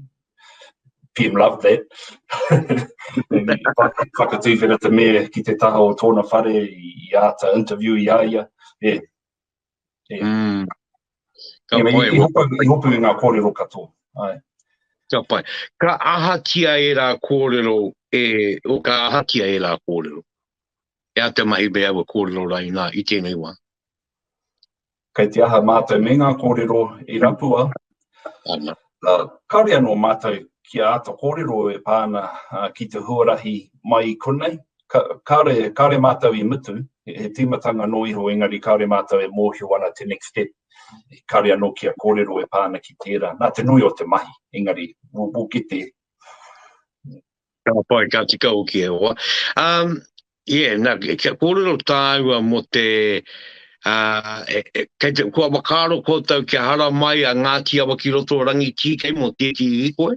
PM loved that. Whakatūwhera te mea ki te taha o tōna whare i, i āta interview i a ia. Yeah. Yeah. Mm. Ka yeah, pai. I, i, hopu, i hopu i ngā kōrero katoa. Ai. Ka pai. Ka ahatia e rā kōrero, e, o ka ahatia e rā kōrero? E a te mahi me aua kōrero rā inā, i tēnei wā? Kei te aha mātou me ngā kōrero i rapua. Ana. Uh, kāore anō mātou kia āta kōrero e pā ana uh, ki te huarahi mai i konei. Ka, kāore, kāore mātou i mutu, he, he tīmatanga nō iho, engari kāore mātou e mōhio ana te next step. Kāore anō kia kōrero e pā ana ki tērā. Nā te nui o te mahi, engari we'll, we'll get there. Ka pai, ka tika hoki e hoa. Um, yeah, na, kia kōrero tāua mō te, uh, e, e, kei te, kua whakaaro koutou kia hara mai a Ngāti Awa ki roto o Rangitīkei mō tēti hīkoi?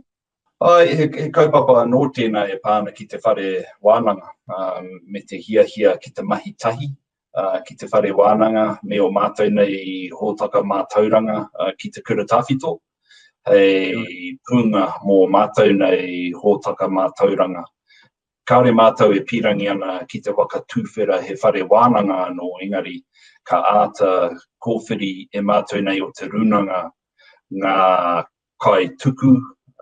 Ai, he, he kaupapa anō tēnā e pā ana ki te whare wānanga um, me te hiahia ki te mahi tahi uh, ki te whare wānanga me o mātou nei hōtaka mātauranga uh, ki te kura tawhito hei pūnga mō mātou nei hōtaka mātauranga. Kāore mātou e pīrangi ana ki te waka tūwhera he whare wānanga anō, engari ka āta kōwhiri e mātou nei o te rūnanga ngā kai tuku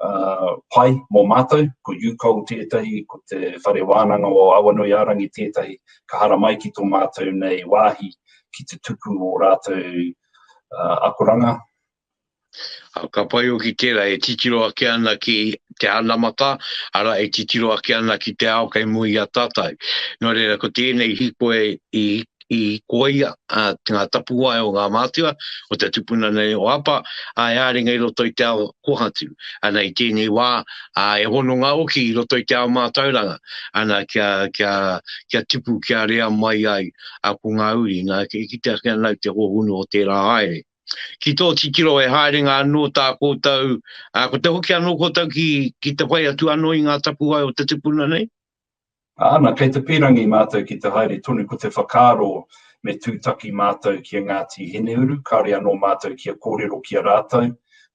uh, pai mō mātou, ko UCOL tētahi, ko te Whare Wānanga o Awanuiārangi tētahi, ka haramai ki tō mātou nei wāhi ki te tuku o rātou uh, akoranga. Ka pai hoki tērā e titiro ake ana ki te anamata, arā e titiro ake ana ki te ao kei mua i a tātou. Nō reira, ko tēnei hīkoi i i hīkoia ngā tapuwae o ngā mātua, o te tupuna nei o Apa, ā, e haerenga i roto i te ao kōhatu. Ana, i tēnei wā, ā, e hononga hoki i roto i te ao mātauranga, ana, kia, kia, kia tipu, kia rea mai ai a ko ngā uri, nā, e kite ake ana au te hōhonu o tērā haere. Ki tō titiro e haerenga anō tā koutou, ā, ko te hoki anō koutou ki, ki te whai atu anō i ngā tapuwae o te tupuna nei? Āna, kei te pīrangi mātou ki te haere tonu ko te whakaaro me tūtaki mātou ki a Ngāti Hineuru, kāore anō mātou kia kōrero ki a rātou,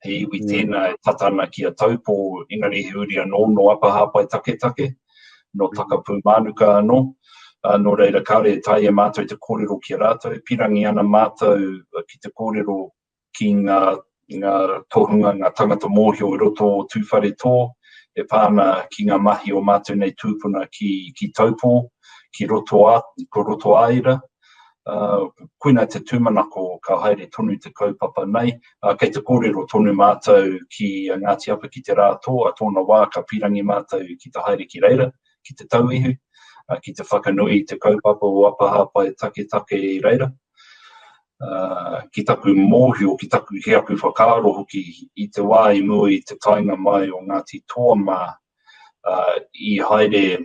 he iwi mm. tēnā e tata ana ki a Taupō, engari he uri anō nō Apahāpai taketake, nō mm. Takapūmānuka anō. Uh, nō reira, kāore e taea e mātou te kōrero ki a rātou, pīrangi ana mātou ki te kōrero ki ngā, ngā tohunga, ngā tangata mōhio i roto o Tūwharetō, e pā ana ki ngā mahi o mātou nei tūpuna ki, ki Taupō, ki roto a, ko roto āira. Uh, koina te tūmanako ka haere tonu te kaupapa nei. Uh, kei te kōrero tonu mātou ki Ngāti Apa ki te rā tō, a tōna wā ka pīrangi mātou ki te haere ki reira, ki te tauihu, uh, ki te whakanui i te kaupapa o Apahāpai taketake i reira. Uh, ki taku mōhio, ki taku, ki aku whakaaro hoki i te wā i mua i te taenga mai o Ngāti Toa mā, uh, i haere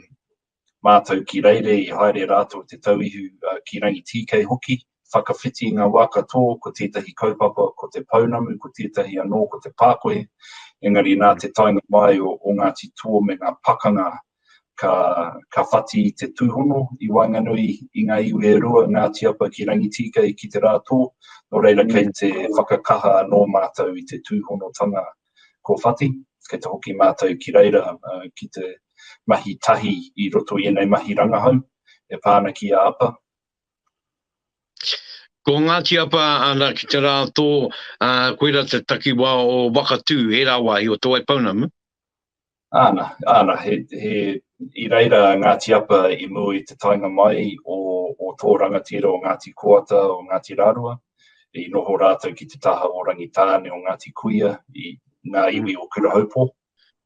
mātou ki reire, i haere rātou te tauihu uh, ki Rangitīkei hoki, whakawhiti i ngā wā katoa, ko tētahi kaupapa ko te pounamu, ko tētahi anō ko te pākohe, engari nā te taenga mai o, o Ngāti Toa me ngā pakanga ka, ka whati i te tūhono i waenganui i ngā iwi e rua, Ngāti Apa ki Rangitīkei ki Te Rātō, nō reira kei mm. te whakakaha anō mātou i te tūhonotanga ko whati, kei te hoki mātou ki reira uh, ki te mahi tahi i roto i ēnei mahi rangahau e pā ana ki a Apa. Ko Ngāti Apa ana ki te Rātō, uh, koira te takiwā o Wakatū, ērā wāhi o Te Waipounamu. Āna, āna, he, he, i reira a Ngāti Apa i mua i te taenga mai o, o tō rangatira o Ngāti Koata, o Ngāti Rārua. I noho rātou ki te taha o Rangitāne, o Ngāti Kuia, i ngā iwi o Kurahaupō.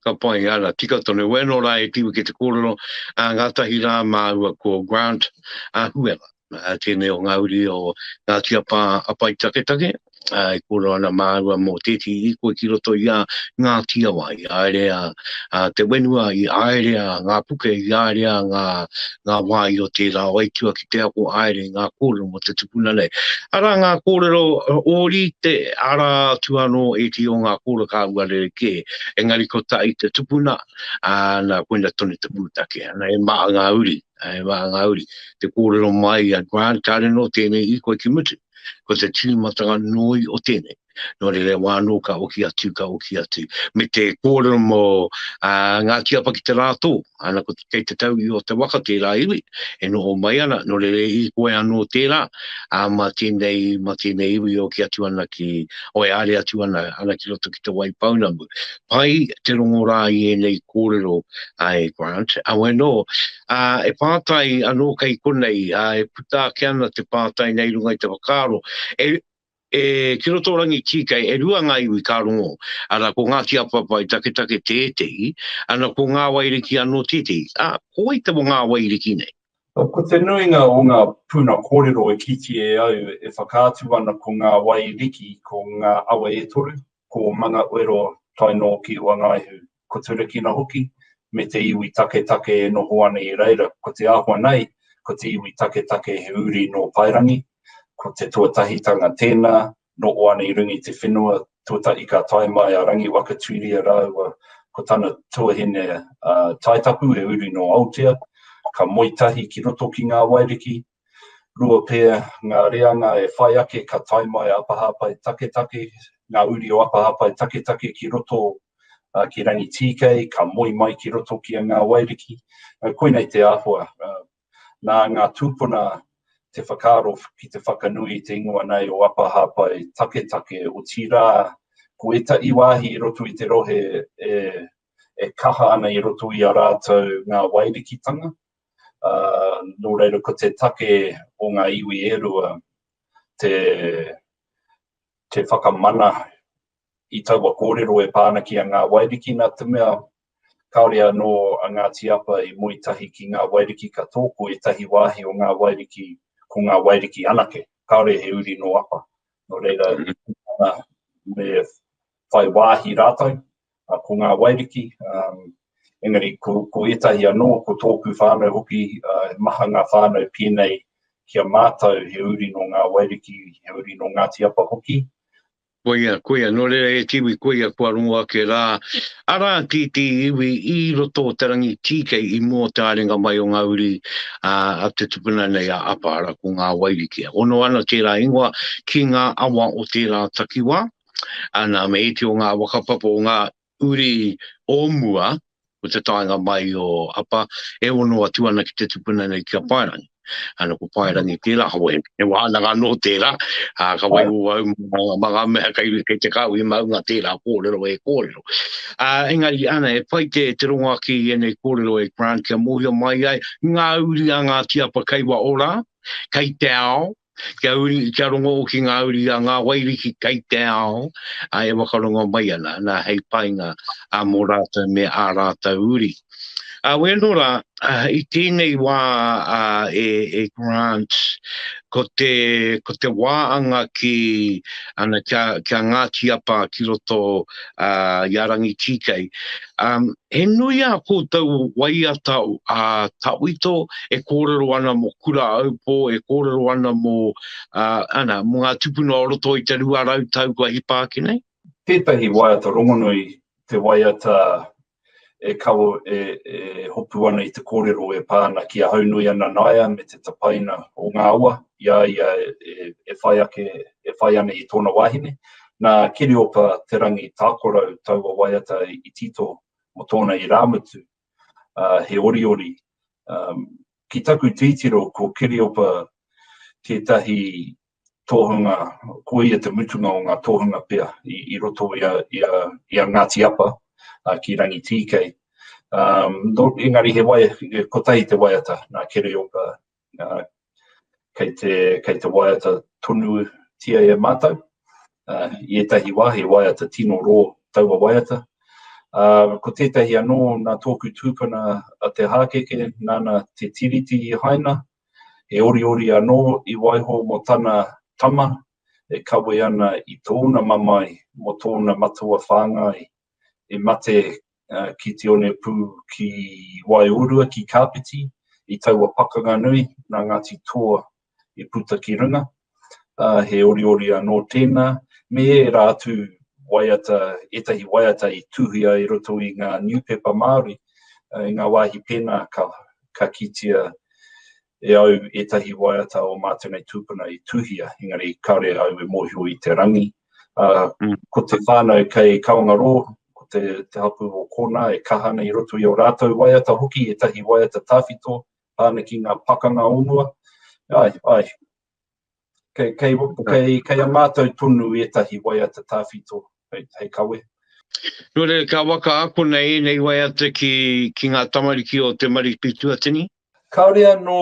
Ka pai, āna, tika tonu. Wēnō rā e Tiwi ki te kōrero, ā, ngātahi rā māua ko Grant, ā, Huela. Tēnei o ngā uri o Ngāti Apa, Apaitaketake, e kōrero ana māua mō tētehi hīkoi ki roto i a Ngāti Awa, i haere a te whenua, i haere a ngā puke, i haere a ngā, ngā wāhi o tērā o Aitua ki te ako haere i ngā kōrero mō te tupuna nei. Arā ngā kōrero ōrite, arā atu anō ētehi o ngā kōrero ka ua rerekē, engari kotahi te tupuna, ā, nā, koina tonu te pūtake, ana, e maha ngā uri. E wā ngā uri, te kōrero mai a Grant, kāre nō tēnei hīkoi ki mutu. Ko te tīmatanga nui o tēnei. Nō reira, wā anō ka oki atu, ka oki atu. Me te kōrero mō Ngāti Apa ki te Rātō, ana ko kei te tau i o te waka tērā iwi, e noho mai ana, nō reira i koe anō tērā, ā, mā tēnei, mā tēnei iwi e oki atu ana ki, o e āre atu ana, ana ki roto ki te Waipounamu. Pai te rongo rā i ēnei kōrero a e Grant. Awe nō, ā, e pātai anō kei konei, ā, e puta ake ana te pātai nei runga i te whakaaro, e, E, ki roto o Rangitīkei, e rua ngā iwi ka rongo, arā, ko Ngāti Apapa i taketake tētehi, ana ko Ngā Wairiki anō tētehi. Ā, ko wai te Ngā Wairiki nei? Ko te nuinga o ngā puna kōrero e kitea e au e whakaatu ana ko Ngā Wairiki ko ngā awa e toru, ko Mangawero tae noa ki Uangaihu, ko Turakina hoki, me te iwi taketake e noho ana i reira. Ko te āhua nei, ko te iwi taketake he uri nō Paerangi, ko te tuatahitanga tēnā, noho ana i runga i te whenua, tuatahi ka tae mai a Rangiwakatuiria rāua ko tana tuahine a Taitapu, he uri nō Aotea, ka moe tahi ki roto ki ngā wairiki, Rua pea ngā reanga e whai ake ka tae mai a Apahāpai taketake, ngā uri o Apahāpai taketake ki roto ki Rangitīkei, ka moe mai ki roto ki a Ngā Wairiki. Koinei te āhua. Nā ngā tūpuna te whakaaro ki te whakanui i te ingoa nei o Apahāpai taketake, otirā ko ētahi wāhi i roto i te rohe e, e kaha ana i roto i a rātou ngā wairikitanga. Uh, nō reira ko te take o ngā iwi e rua te, te whakamana i taua kōrero e pā ana ki a Ngā Wairiki nā te mea kāore anō a Ngāti Apa i moe tahi ki Ngā Wairiki katoa, ko ētahi wāhi o Ngā Wairiki ko Ngā Wairiki anake, kāore he uri nō Apa. Nō reira, mm -hmm. me whai wāhi rātou, ko Ngā Wairiki, um, engari ko, ko ētahi anō, ko tōku whānau hoki, uh, maha ngā whānau pēnei ki a mātou, he uri nō Ngā Wairiki, he uri nō Ngāti Apa hoki. Koia, koia, nō reira e te iwi, koia kua rongo ake rā, arā tētehi iwi i roto o Te Rangitīkei i mua o te haerenga mai o ngā uri a, a te tupuna nei a Apa, arā ko Ngā Wairiki. Ono ana tērā ingoa ki ngā awa o tērā takiwā. Ana, me iti o ngā whakapapa o ngā uri o mua, ko te taenga mai o Apa, e ono atu ana ki te tupuna nei ki a Paerangi. Ana, ko Paerangi tērā, he, he wānanga anō tērā, ā, ka waiho au mā, mā ngā mea kei, kei te kāhui maunga tērā kōrero e kōrero. Ā, engari, ana, e pai te, te rongo ake i ēnei kōrero e Grant kia mōhio mai ai ngā uri a Ngāti Apa kei waho rā, kei te ao, Kia uri, kia rongo hoki ngā uri a ngā wairiki kei te ao, ā, e whakarongo mai ana, nā, hei painga ā, mō rātou me ā rātou uri. Ā, wēnō rā, i tēnei wā ā, e, e Grant, ko te, ko te wā anga ki, ana, kia, kia Ngāti Apa ki roto ā, i a Rangitīkei, ā, he nui ā koutou waiata ā, tawhito e kōrero ana mō Kura Aupō, e kōrero ana mō, ā, ana, mō ngā tūpuna o roto i te 200 tau kua hipa ake nei? Tētahi waiata rongonui, te waiata e kawo, e, e hopu ana i te kōrero e pā ana ki a Haunui a Nanaia me te tapaina o ngā awa i a ia e, e, e whai ake, e whai ana i tōna wahine. Nā Kereopa Te Rangi Tākorau taua waiata i tito mō tōna irāmutu, uh, he oriori. Um, ki taku titiro ko Kereopa tētahi tohunga, ko ia te mutunga o ngā tohunga pea i, i roto i a, i a, i a Ngāti Apa uh, ki Rangitīkei. Um, no, engari he wai, kotahi te waiata nā Kereopa uh, kei, te, kei te waiata tonutia e mātou. Uh, I ētahi wā, he waiata tino rō taua waiata. Uh, ko tētahi anō nā tōku tūpuna a Te Hākeke, nāna te tiriti i haina, he oriori anō i waiho mō tana tama e kawe ana i tōna mamae mō tōna matua whāngai e mate uh, ki te onepū ki Waiorua, ki Kāpiti, i taua pakanga nui nā Ngāti Toa i puta ki runga. Uh, he oriori anō tēnā, me ērā atu waiata, ētahi waiata i tuhia i roto i ngā niupepa Māori, uh, i ngā wāhi pēnā ka, ka kitea e au ētahi waiata o mātou nei tūpuna i tuhia, engari kāore au e mōhio i te rangi. Uh, Ko te whānau kei Kawangarō, ko te, te hapū o kōnā e kaha ana i roto i o rātou waiata hoki, ētahi waiata tawhito, pā ana ki ngā pakanga o mua. Ai, ai. Kei, kei, kei, kei a mātou tonu ētahi waiata tawhito hei, hei kawe. Nō reira, ka waka akona ēnei waiata ki, ki ngā tamariki o Te Maripi Tuatini? Kāore anō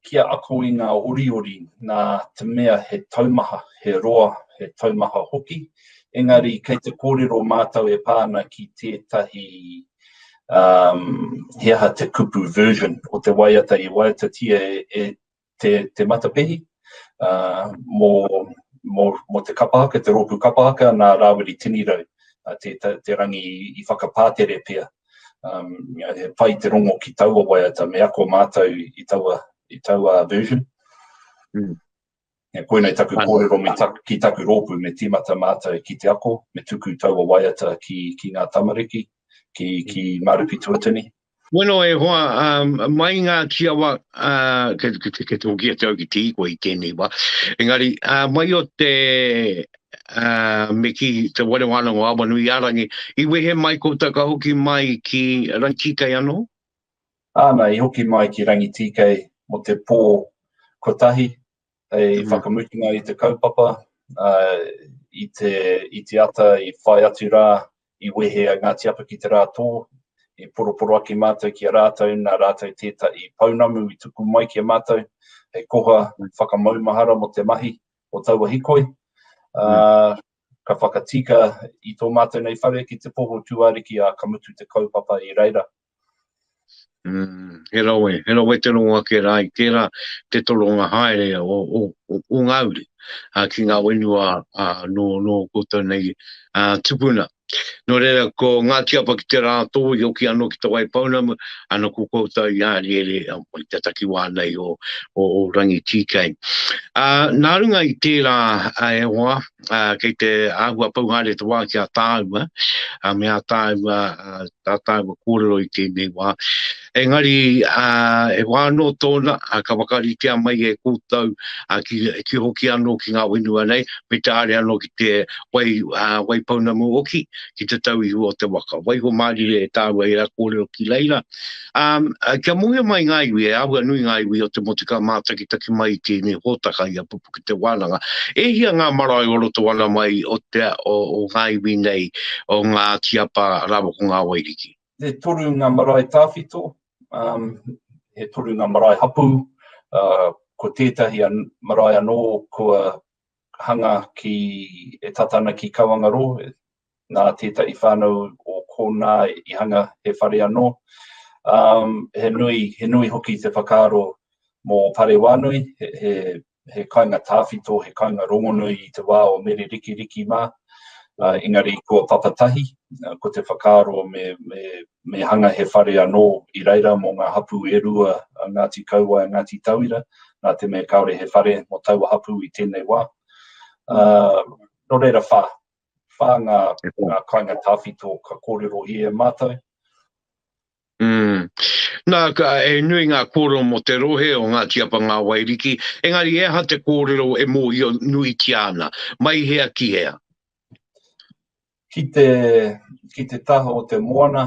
kia ako i ngā oriori nā te mea he taumaha, he roa, he taumaha hoki, engari kei te kōrero mātou e pā ana ki tētahi, um, he aha te kupu version o te waiata i waiatatia e, e te, te matapihi uh, mō, mō, mō te kapa haka, te rōpū kapa haka, nā Rāwiri Tinirau, uh, te, te, te rangi i whakapātere pea. Um, he pai te rongo ki taua waiata, me ako mātou i taua, i taua version. Mm. Ja, koinei taku kōrero me taku, ki taku rōpū, me tīmata mātou ki te ako, me tuku taua waiata ki, ki ngā tamariki, ki, ki Marupi Tuatini. Bueno e hoa, um, mai ngā tiawa, uh, ke, ke, ke, ke te hoki atu au ki te hīkoi i tēnei wā, engari, uh, mai o te, uh, me ki te ware wānanga o Awanuiārangi, i wehe mai koutou ka hoki mai ki Rangitīkei anō? Āna, i hoki mai ki Rangitīkei mō te pō kotahi, hei mm. whakamutunga i te kaupapa, uh, i, te, i te ata i whai atu rā, i wehe a Ngāti Apa ki te rā tō, i poroporoaki mātou ki a rātou, nā rātou tētahi pounamu i tuku mai ki a mātou, hei koha mm. whakamaumahara mō te mahi o taua hikoi. Uh, ka whakatika i tō mātou nei whare ki te poho tūāriki, ā, ka mutu te kaupapa i reira. Mm, he rawe, he rawe te rongo ake rā i tērā te toronga haere o, o, o, o ngā uri a, ki ngā whenua a, nō, nō koutou nei a, tupuna. Nō reira, ko Ngāti Apa ki te rā tō i hoki anō ki Te Waipounamu, ana ko koutou i Āriere i te takiwā nei o, o, o Rangitīkei. Ā, nā runga i tērā e hoa, ā, kei te āhua pau haere te wā ki a tāua, ā, me ā tāua, ā, tā tāua kōrero i tēnei wā. Engari, ā, he wā anō tōna, ā, ka whakaritea mai e koutou, ā, ki, ki hoki anō ki ngā whenua nei, me te haere anō ki te wai, ā, Waipounamu hoki, ki te tauihu o te waka. Waiho mārire e tāua ērā kōrero ki reira. Ā, kia mōhio mai ngā iwi, e āhua nui ngā iwi o te motu ka mātakitaki mai i tēnei hōtaka i a Pupuke Te Wānanga. E hia ngā marae o roto ana mai o te, o, o ngā iwi nei, o Ngāti Apa rāua ko Ngā Wairiki? He toru ngā marae tawhito, um, he toru ngā marae hapū, uh, ko tētahi an, marae anō kua hanga ki, e tata ana ki Kauangarō, nā tētahi whānau o konā i hanga he whare anō. Um, he nui, he nui hoki te whakaaro mō Parewānui, he, he, he kainga tāwhito, he kainga rongonui i te wā o Mere Rikiriki mā, uh, engari kua papatahi, uh, ko te whakaaro me, me, me hanga he whare anō i reira mō ngā hapū e rua a Ngāti Kauae, Ngāti Tauira, nā te mea kāore he whare mō taua hapū i tēnei wā. Uh, nō reira whā, whā ngā, ngā kainga tāwhito ka kōrerohia e mātou. Mm. Nā, ka, e nui ngā kōrero mō te rohe o Ngāti Apa Ngā Wairiki, engari he aha te kōrero e mōhio nuitia ana, mai hea ki hea? Ki te, ki te taha o te moana,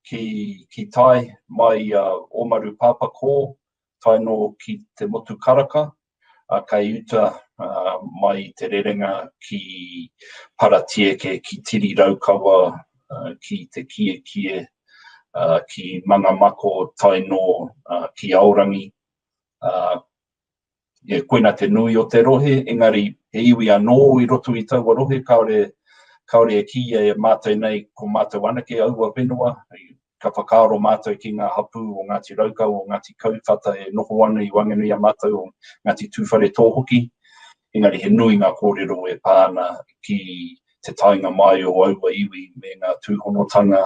ki, ki tai, mai i a Omaru Pāpakō, tae noa ki te Motu Karaka, kai uta mai i te rerenga ki Paratieke, ki Tiriraukawa, ki Te Kiekie, ki Mangamako, tae noa ki Aorangi. Koina te nui o te rohe, engari he iwi anō i roto i taua rohe, kāore, kāore e kīia e mātou nei ko mātou anake aua whenua, ka whakaaro mātou ki ngā hapū o Ngāti Raukawa, o Ngāti Kauwhata e noho ana i waenganui i a mātou, o Ngāti Tūwharetoa hoki. Engari he nui ngā kōrero e pā ana ki te taenga mai o aua iwi me ngā tūhonotanga,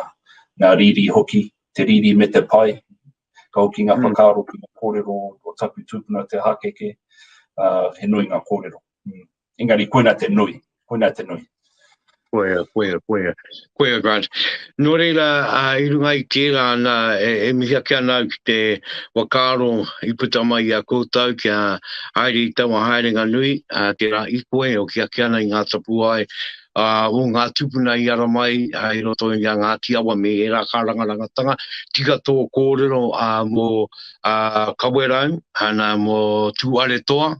ngā riri hoki, te riri me te pai. Ka hoki ngā mm. whakaaro ki ngā kōrero o taku tūpuna te Hakeke, uh, he nui ngā kōrero. Mm. Engari koina te nui, koina te nui. Koia, koia, koia. Koia, Grant. Nō reira, i runga i tērā, nā, e, e mihi ake ana au ki te whakaaro i puta mai i a koutou kia haere i taua haerenga nui, ā, tērā i koe, hoki ake ana i ngā tapuwae ā, o ngā tūpuna i ara mai ā, i roto i a Ngāti Awa me ērā kārangarangatanga. Tika tō kōrero ā, mō ā, Kawerau, ana, mō Tūaretoa,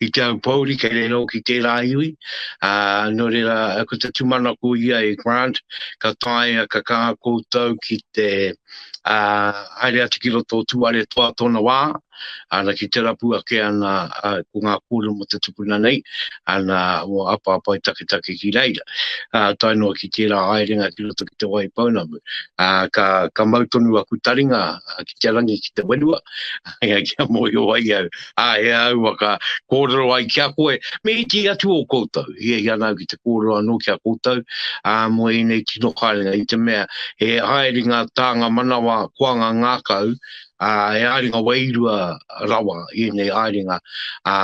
i Te Aupōuri, kei reira hoki tērā iwi. Ā, nō reira, ko te tūmanako ia e Grant, ka taea, ka kaha koutou ki te ā, haere atu ki roto o Tūaretoa tōna wā, ana ki te rapu ake ana ā, ko ngā kōrero mō te tupuna nei, ana mō Apaapai taketake ki reira. Ā, tae noa ki tērā haerenga ki roto ki Te Waipounamu. Ā, ka, ka mau tonu aku taringa ki te rangi, ki te whenua, kia mōhio ai au, ā, he au ka kōrero ai ki a koe, me iti atu o koutou, hiahia ana au ki te kōrero anō ki a koutou, ā, mō ēnei tino haerenga, i te mea he haerenga tānga manawa, koanga ngākau, ā, he haerenga wairua rawa ēnei haerenga ā,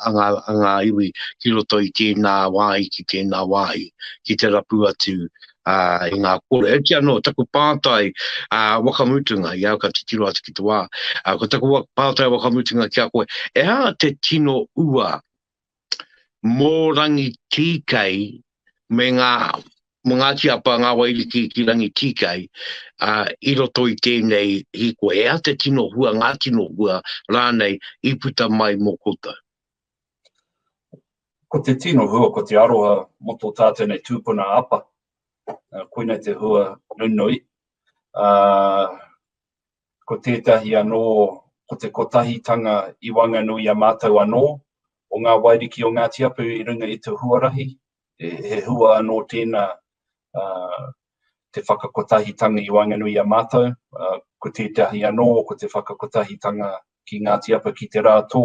a ngā, a ngā iwi ki roto i tēnā wāhi, ki tēnā wāhi, ki te rapu atu ā, i ngā kōrero. Heoti anō, taku pātai ā, wakamutunga, i au ka titiro atu ki te wā, ā, ko taku pātai wakamutunga ki a koe, e aha te tino ua mō Rangitīkei me ngā, mō Ngāti Apa, Ngā Wairiki ki Rangitīkei, ā, i roto i tēnei hīkoi? E aha te tino hua, ngā tino hua rānei i puta mai mō koutou? Ko te tino hua ko te aroha mō tō tātou nei tūpuna apa. Koinei te hua nunui. Uh, ko tētahi anō, ko te kotahitanga i waenganui i a mātou anō, o ngā wairiki o Ngāti Apu i runga i te huarahi, he, he hua anō tēnā uh, te whakakotahitanga i waenganui i a mātou, uh, ko tētahi anō, ko te whakakotahitanga ki Ngāti Apa ki te rā tō,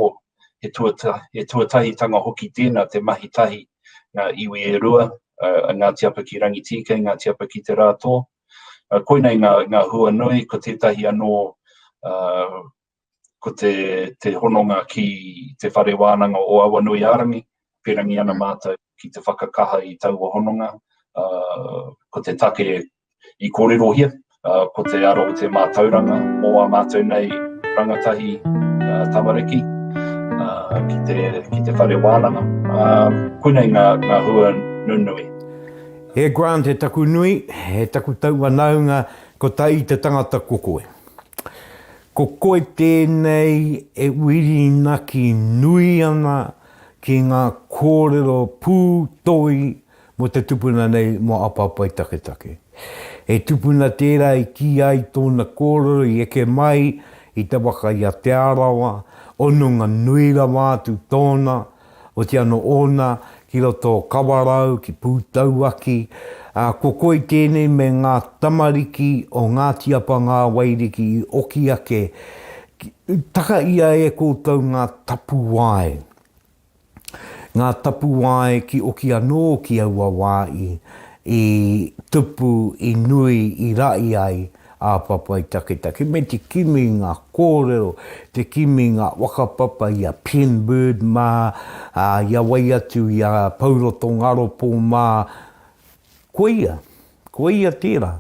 he, tuata, he tuatahitanga hoki tēnā te mahi tahi ngā iwi e rua, uh, a Ngāti Apa ki Rangitīkei, Ngāti Apa ki te rā tō. Uh, koinei ngā, ngā hua nui, ko tētahi anō uh, ko te, te hononga ki te whare wānanga o Awanuiārangi, pērangi ana mm. mātou ki te whakakaha i taua hononga, uh, ko te take i kōrerohia, uh, ko te ara o te mātauranga mō ā mātou nei rangatahi uh, tamariki uh, ki, te, ki te whare wānanga. Uh, koinei ngā, ngā hua nunui. E Grant, e taku nui, e taku tauwhanaunga, ko tai te tangata ko koe. Ko koe tēnei e whirinaki nui ana ki ngā kōrero pū toi mō te tupuna nei mō Apapai Taketake. He tupuna tērā i kī ai tōna kōrero i eke mai i te waka i a Te Arawa, hononga nui rawa atu tōna, Oti ano ōna ki roto o Kawarau, ki Pūtauaki, ā, ko koe tēnei me ngā tamariki o Ngāti Apa Ngā Wairiki i oki ake, taka ia e koutou ngā tapuwae, ngā tapuwae ki oki anō ki aua wā i, i tupu, i nui, i raʻi ai ā-papai taketake me te kimi i ngā kōrero, te kimi i ngā whakapapa i a Pen Bird mā, ā, i a wai atu, i a Pouroto Ngaropo mā, koia, koia tērā.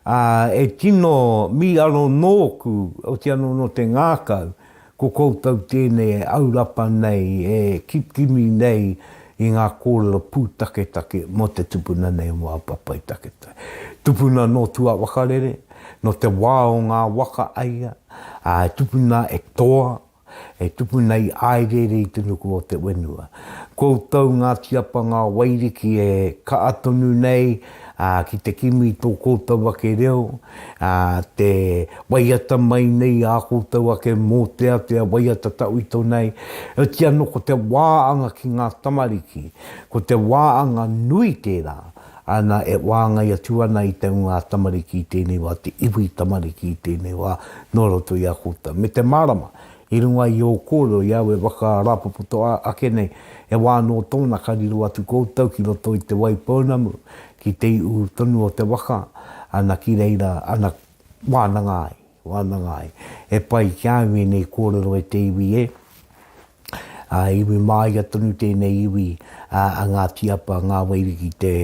Ā, e tino mīharo nōku, oti anō nō te ngākau, Ko koutou tēnei e aurapa nei, e kimi nei i ngā kōrero pūtaketake mō te tupuna nei mō Apapaitaketai. Tupuna nō tuawakarere, nō te wā o ngā waka a ia, ā, he tupuna e toa, he tupuna i āereere i te nuku o te whenua. Koutou ngā tiapa ngā wairiki e kaa tonu nei, ā, ki te kimi i tō koutou ake reo, ā, te waiata mai nei ā koutou ake mōteatea waiata tawhito nei, otirā anō ko te wāanga ki ngā tamariki, ko te wāanga nui tērā, ana e wāngai atu ana i te ngā tamariki i tēnei wā, te iwi tamariki i tēnei wā nō roto i a koutou. Me te mārama, I runga i ō kōrero, i au e whakarāpopoto ake nei, he wā anō tōna ka riro atu koutou ki roto i Te Waipounamu, ki te ihu tonu o te waka, ana ki reira, ana wānanga ai, wānanga ai. He pai ki a au ēnei kōrero e te iwi e. Ā, iwi māia tonu tēnei iwi a Ngāti Apa, Ngā Wairiki te.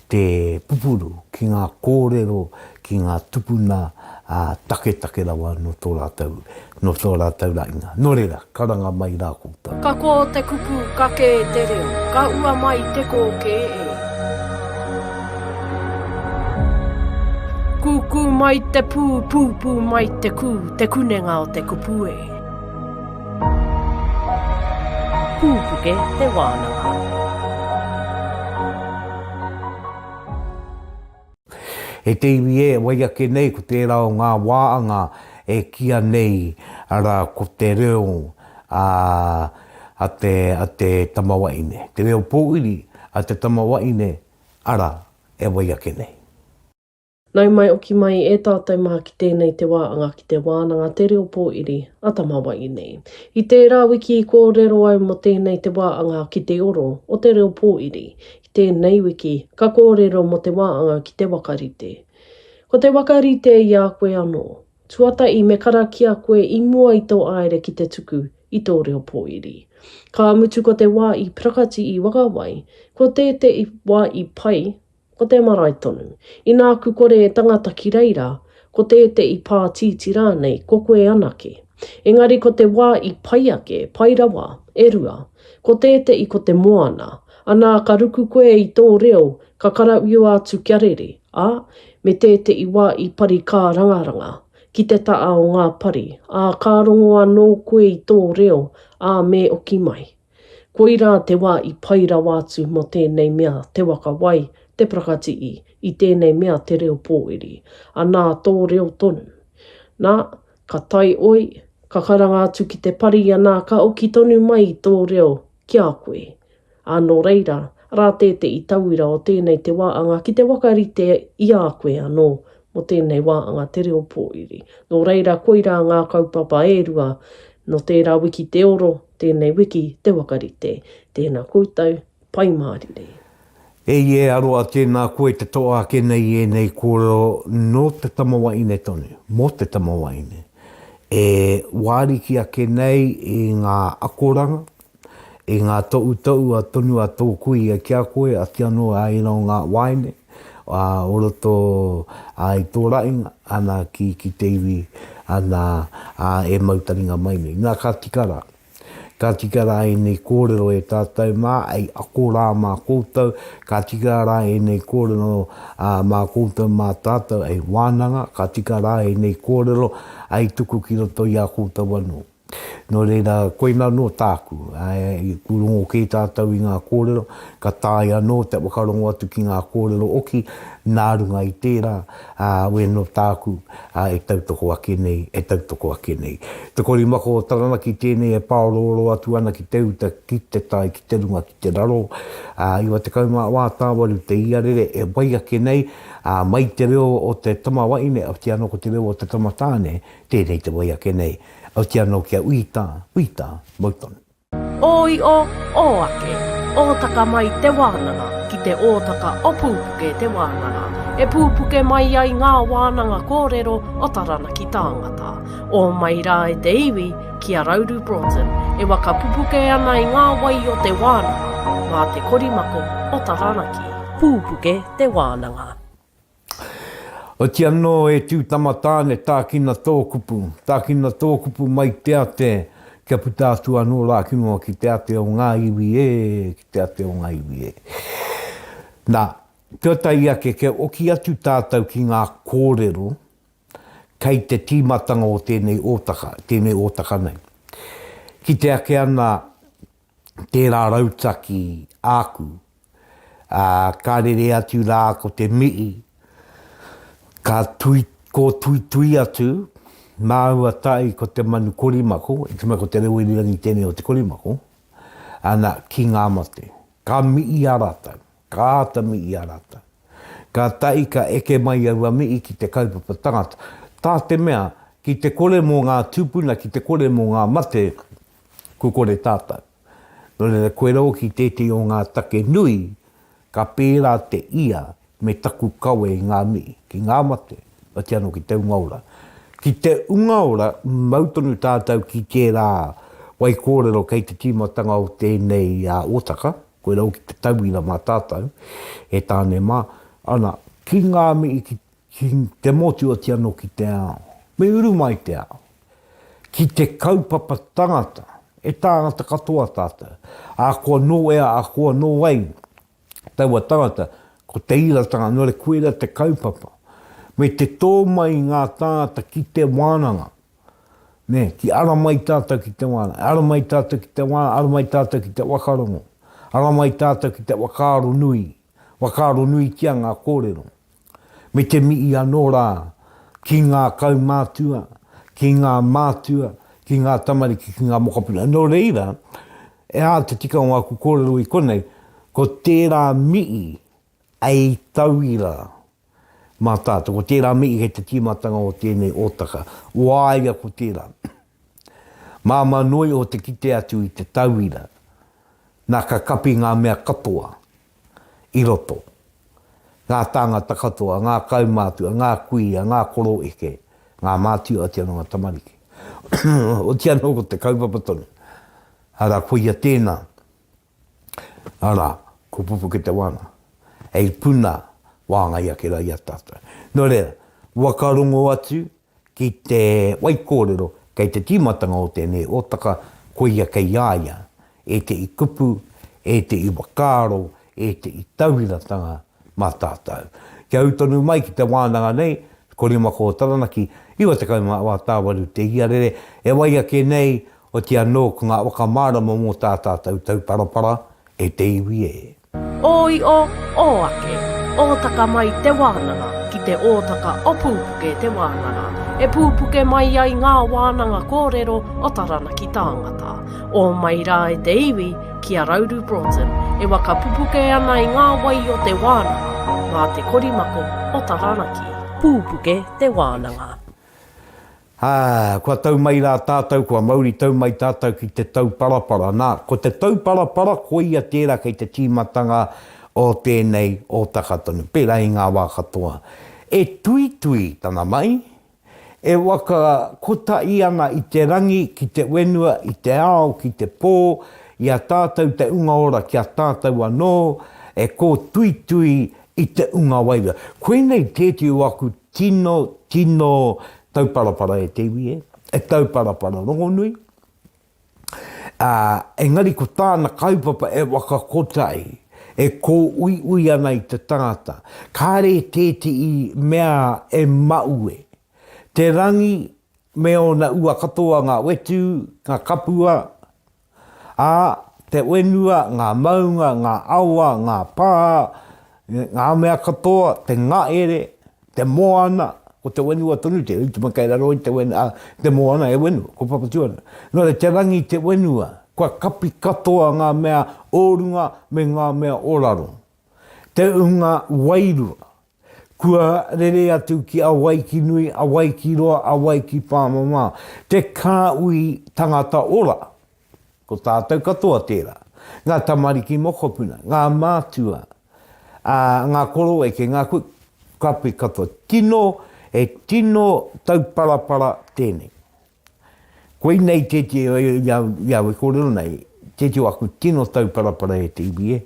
te pupuru ki ngā kōrero, ki ngā tupuna taketake rawa nō tō rātou, nō tō rātou rainga. Nō reira, karanga mai rā koutou. Ka kō te kupu, ka kē te reo, ka ua mai te kōkē e. Kūkū mai te pū, pūpū mai te kū, te kunenga o te kupu e. Pūpuke te wānanga. E te iwi e, wai ake nei ko tērā o ngā wāanga e kīa nei, arā, ko te reo a, a te, a te tamawaine. Te reo pōuri a te tamawaine, arā, e wai ake nei. Nau mai oki mai e tātou mā ki tēnei te wā anga ki te wānanga te reo pōiri a Tamawaine. I tērā wiki i kōrero au mō tēnei te wā anga ki te oro o te reo pōiri. I tēnei wiki ka kōrero mō te wā anga ki te wakarite. Ko te wakarite i a koe anō. Tuatahi me karakia koe i mua i tō aere ki te tuku i tō reo pōiri. Ka mutu ko te wā i prakati i Wakawai, ko tētehi wā i pai Ko te marae tonu. Inā aku kore e tangata ki reira, ko tētehi pātīti rānei, ko koe anake. Engari ko te wā i pai ake, pai rawa, e rua. Ko tētehi ko te moana. Anā ka ruku koe i tō reo, ka karawhiua atu kia rere, ā, me tētehi wā i pari kārangaranga, ki te ta'a o ngā pari, ā, ka rongo anō koe i tō reo, ā, me oki mai. Koirā te wā i pai rawa atu mō tēnei mea te waka wai, te parakatihi, i tēnei mea te reo pōiri. Anā tō reo tonu. Nā, ka tae oi, ka karanga atu ki te pari anā ka oki tonu mai i tō reo ki a koe. Ā, nō reira, arā tētehi tauira o tēnei te wā anga ki te wakarite i a koe anō mō tēnei wā anga te reo pōiri. Nō reira, koirā ngā kaupapa e rua, nō tērā wiki te oro, tēnei wiki te wakarite. Tēnā koutou, pai mārire. E i e aroa tēnā koe te toa ake nei i ēnei kōrero nō te tamawaine tonu, mō te tamawaine, e wāriki ake nei i ngā akoranga, i ngā tohutohu a tonu a tō kuia ki a koe, ati anō a ērā o ngā waeine, ā, o roto, ā, i tō rainga, ana, ki, ki te iwi, ana, ā, e mau taringa mai nei. Nā, ka tika rā. Ka tika rā ēnei kōrero e tātou mā, hei ako rā mā koutou, ka tika rā ēnei kōrero, ā, mā koutou mā tātou hei wānanga, ka tika rā ēnei kōrero hei tuku ki roto i a koutou anō. Nō reira, koina anō tāku, āe, i rongo kē tātou i ngā kōrero, ka taea anō te whakarongo atu ki ngā kōrero oki nā runga i tērā, ā, wēnō tāku, ā, e tautoko ake nei, e tautoko ake nei. Te korimako o Taranaki tēnei e pāorooro atu ana ki te uta, ki te tai, ki te runga, ki te raro, ā, 94 tāwaru te iarere e wai ake nei, ā, mai te reo o te tama wahine, otirā anō ko te reo o te tama tāne, tēnei te wai ake nei. Oti anō kia uita, uita, mau tonu. Ō io, ō ake, ōtaka mai te wānanga ki te ōtaka o Pūpuke te wānanga, e pūpuke mai ai ngā wānanga kōrero o Taranaki tāngata. Ō mai rā e te iwi ki a Rauru Broughton e waka pupuke ana i ngā wai o te wānanga mā te korimako o Taranaki. Pūpuke te wānanga. Oti anō e tū tama tāne, tākina tō kupu, tākina tō kupu mai te ate, kia puta atu anō rā ki mua ki te ate o ngā iwi e, ki te ate o ngā iwi e. Nā, tuatahi ake kia oki atu tātou ki ngā kōrero kei te tīmatanga o tēnei ōtaka, tēnei ōtaka nei. Kite ake ana tērā rautaki āku, ā, ka rere atu rā ko te mihi, ka tui, kōtuitui atu māua tahi ko te manu korimako, i te mea ko te reo irirangi tēnei o te korimako, ana, ki ngā mate. Ka mihi a rātou, ka āta mihi a rātou. Kātahi ka eke mai aua mihi ki te kaupapa tangata. Tā te mea, ki te kore mō ngā tūpuna, ki te kore mō ngā mate, Kua kore tātou. Nō reira, koirā hoki tētehi o ngā take nui ka pērā te ia me taku kawe i ngā mihi, ki ngā mate, otirā anō ki te unga ora. Ki te unga ora, mau tonu tātou ki tērā waikōrero kei te tīmatanga o tēnei ōtaka. Koirā hoki te tauira mā tātou, e tāne mā, ana, ki ngā mihi ki, ki te motu oti anō ki te ao. Me uru mai te ao. Ki te kaupapa tangata, e tāngata katoa tātou. Ahakoa nō ea, ahakoa nō wai, taua tangata, ko te iratanga, nō reira koirā te kaupapa. Me te tō mai i ngā tāngata ki te wānanga. Nē, ki ara mai tātou ki te wānanga, ara mai tātou ki te wānanga, ara mai tātou ki te whakarongo, ara mai tātou ki te whakaaro nui, whakaaro nuitia ngā kōrero. Me te mihi anō rā ki ngā kaumātua, ki ngā mātua, ki ngā tamariki, ki ngā mokopuna. Nō reira, e ā te tikanga o aku kōrero i konei, ko tērā mihi hei tauira mā tātou. Ko tērā mihi kei te tīmatanga o tēnei ōtaka. Wāia ko tērā. Māmā noa iho te kite atu i te tauira, nā ka kapi ngā mea katoa i roto. Ngā tāngata katoa, ngā kaumātua, ngā kuia, ngā koroeke, ngā mātua, otirā anō ngā tamariki. Otirā anō ko te kaupapa tonu. Arā, koia tēnā. Arā, ko Pupuke te Wana, hei puna wāngai ake rā i a tātou. Nō reira, whakarongo atu ki te waikōrero kei te tīmatanga o tēnei ōtaka, koia kei a ia ētehi kupu, ētehi whakaaro, ētehi tauiratanga mā tātou. Kia ū tonu mai ki te wānanga nei, Korimako o Taranaki, 94 tāwaru te iarere, e wai ake nei, Oti anō ko ngā waka mārama mō tā tātou tauparapara e te iwi e. Ō io, ō ake, ōtaka mai te wānanga ki te ōtaka o Pūpuke te wānanga, e pūpuke mai ai ngā wānanga kōrero o Taranaki tāngata. Ō mai rā e te iwi ki a Rauru Broughton e waka pupuke ana i ngā wai o te wānanga mā te korimako o Taranaki. Pūpuke te wānanga. Ā, kua tau mai rā tātou, kua mauri tau mai tātou ki te tauparapara. Nā, ko te tauparapara koia tērā kei te tīmatanga o tēnei ōtaka tonu, pērā i ngā wā katoa. E tuitui tana mahi, e waka kotahi ana i te rangi ki te whenua, i te ao ki te pō, i a tātou te unga ora ki a tātou anō, e kōtuitui i te unga wairua. Koinei tētehi o aku Tino, tino tauparapara e te iwi e, e tauparapara rongonui, ā, engari ko tāna kaupapa e waka kotahi, e kōuiui ana i te tangata, kāre tētehi mea e maue. Te rangi me ōna ua katoa ngā whetū, ngā kapua, Ā, te whenua, ngā maunga, ngā awa, ngā pā, ngā mea katoa, te ngaere, te moana, ko te whenua tonu te utu kei raro i te whenua, te moana e whenua, ko Papatūānuku. Nō reira, te rangi, te whenua, kua kapi katoa ngā mea o runga me ngā mea o raro. Te unga wairua, kua rere atu ki Awaikinui, Awaikiroa, Awaikipāmamā, te kāhui tangata ora, ko tātou katoa tērā, ngā tamariki mokopuna, ngā mātua, ā, ngā koroeke, ngā kui, kapi katoa. Tino, he tino tauparapara tēnei. Koinei tētehi i a, i au e kōrero nei, tētehi o aku tino tauparapara e te iwi e.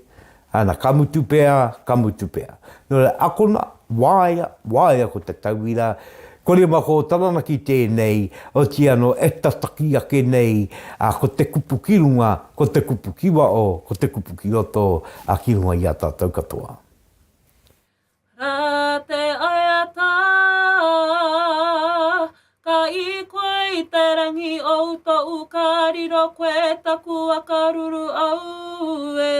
Ana, ka mutu pea, ka mutu pea. Nō reira, akona, waea, waea ko te tauira, Korimako o Taranaki tēnei, oti anō e tataki ake nei, ā, ko te kupu ki runga, ko te kupu ki waho, ko te kupu ki roto, ā, ki runga i a tātou katoa. Rā te aiata, ka i koe i te rangi ou tou ka riro koe taku waka ruru aue.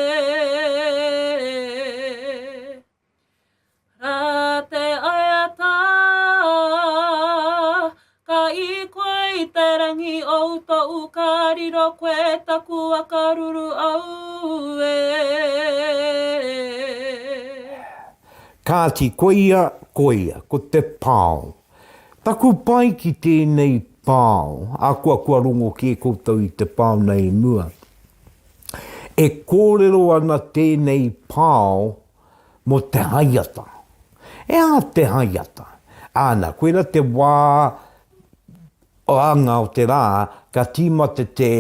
Rā te aiata, ka i koe i te rangi ou tou ka riro koe taku waka ruru aue. Kāti, koia, koia, ko te pao. Taku pai ki tēnei pao, ahakoa kua rongo kē koutou i te pao nei i mua. E kōrero ana tēnei pao mō te haiata. E aha te haiata? Āna, koirā te wā anga o te rā, ka tīmata te,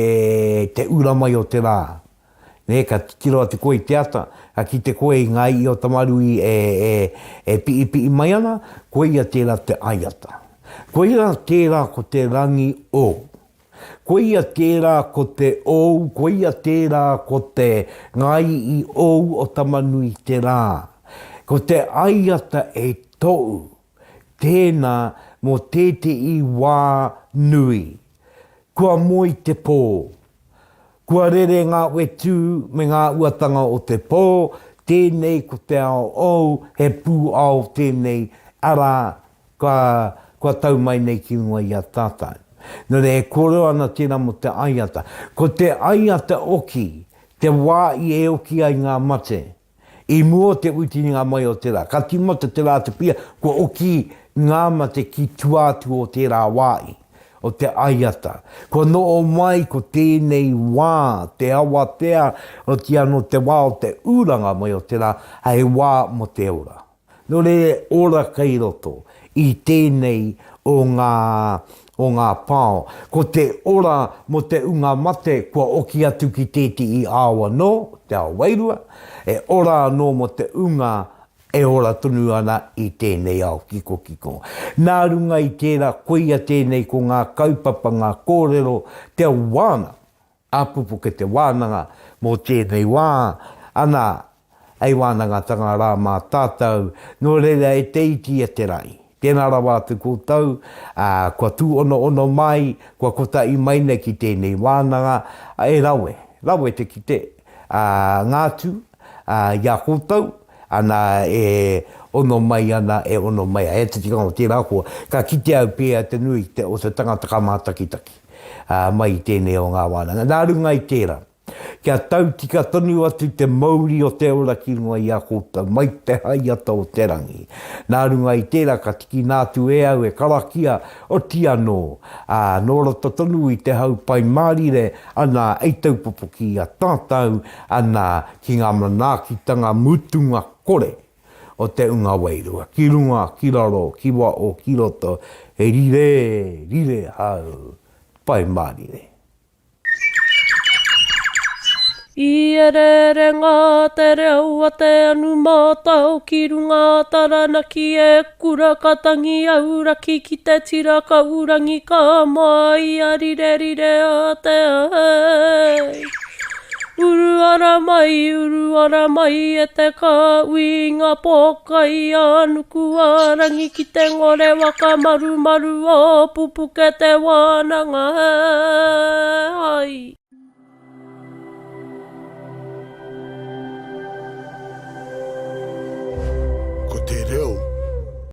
te ura mai o te rā. Nē, ka titiro atu koe i te ata, ka kite koe i ngā i'i o Tamarui e, e, e pi'ipi'i mai ana, koia tērā te aiata. Koia tērā ko te rangi ou. Koia tērā ko te ou, koia tērā ko te ngā i'i ou o Tamanui te rā. Ko te aiata e tou, tēnā mō tēte'i wā nui. Kua moe te pō. Kua rere ngā whetū me ngā uatanga o te pō, tēnei ko te ao ou, he pūao tēnei, arā, kua, kua tau mai nei ki runga i a tātou. Nō reira, e kōrero ana tērā mō te aiata. Ko te aiata oki, te wā i e oki ai ngā mate, I mua o te uitiringa mai o te rā, ka tīmata te rā te pia, kua oki ngā mate ki tua atu o tērā wā i, o te aiata. Kua noho mai ko tēnei wā, te awatea, otiia nō te wā o te ūranga mai o te rā, hei wā mō te ora. Nō reira, ora kei roto i tēnei o ngā, o ngā pao. Ko te ora mō te unga mate kua oki atu ki tētehi ao anō, te ao wairua, e ora anō mō te unga e ora tonu ana i tēnei ao kikokiko. Nā runga i tērā, koia tēnei ko ngā kaupapa, ngā kōrero, te wānanga. Āpupuke te wānanga mō tēnei wā, ana, hei wānangatanga rā mā tātou, nō reira e te iti e te rahi. Tēnā rawa atu koutou, ā, kua tūonoono mai, kua kotahi mai nei ki tēnei wānanga, e rawe, rawe te kite, ā, ngā atu, ā, i a koutou, ana, e ono mai ana, e ono mai ana. He te tikanga o tērā koa, ka kite au pēhea te nui te, o te tangata ka mātakitaki. mai i tēnei o ngā wānanga. Nā runga i tērā, kia tau tika tonu atu te mouri o te ora ki runga i a koutou, mai te haiata o te rangi. Nā runga i tērā ka tikina atu e au e karakia, oti anō, ā, nō roto tonu i te hau Pai Mārire, ana, ei taupopoki i a tātou, ana, ki ngā manaakitanga mutunga kore o te unga wairua, ki runga, ki raro, ki wao, ki roto, he rire, rire hau, pai mārire. I ereere ngā te reo a te anu mātao ki runga Taranaki e kura ka tangi auraki ki te tira kaurangi ka māia rire rire a te ahei. Uru ara mai, uru ara mai e te kāhui i ngā pōkai a Nukuārangi ki te ngore waka marumaru o Pupuke te wānanga.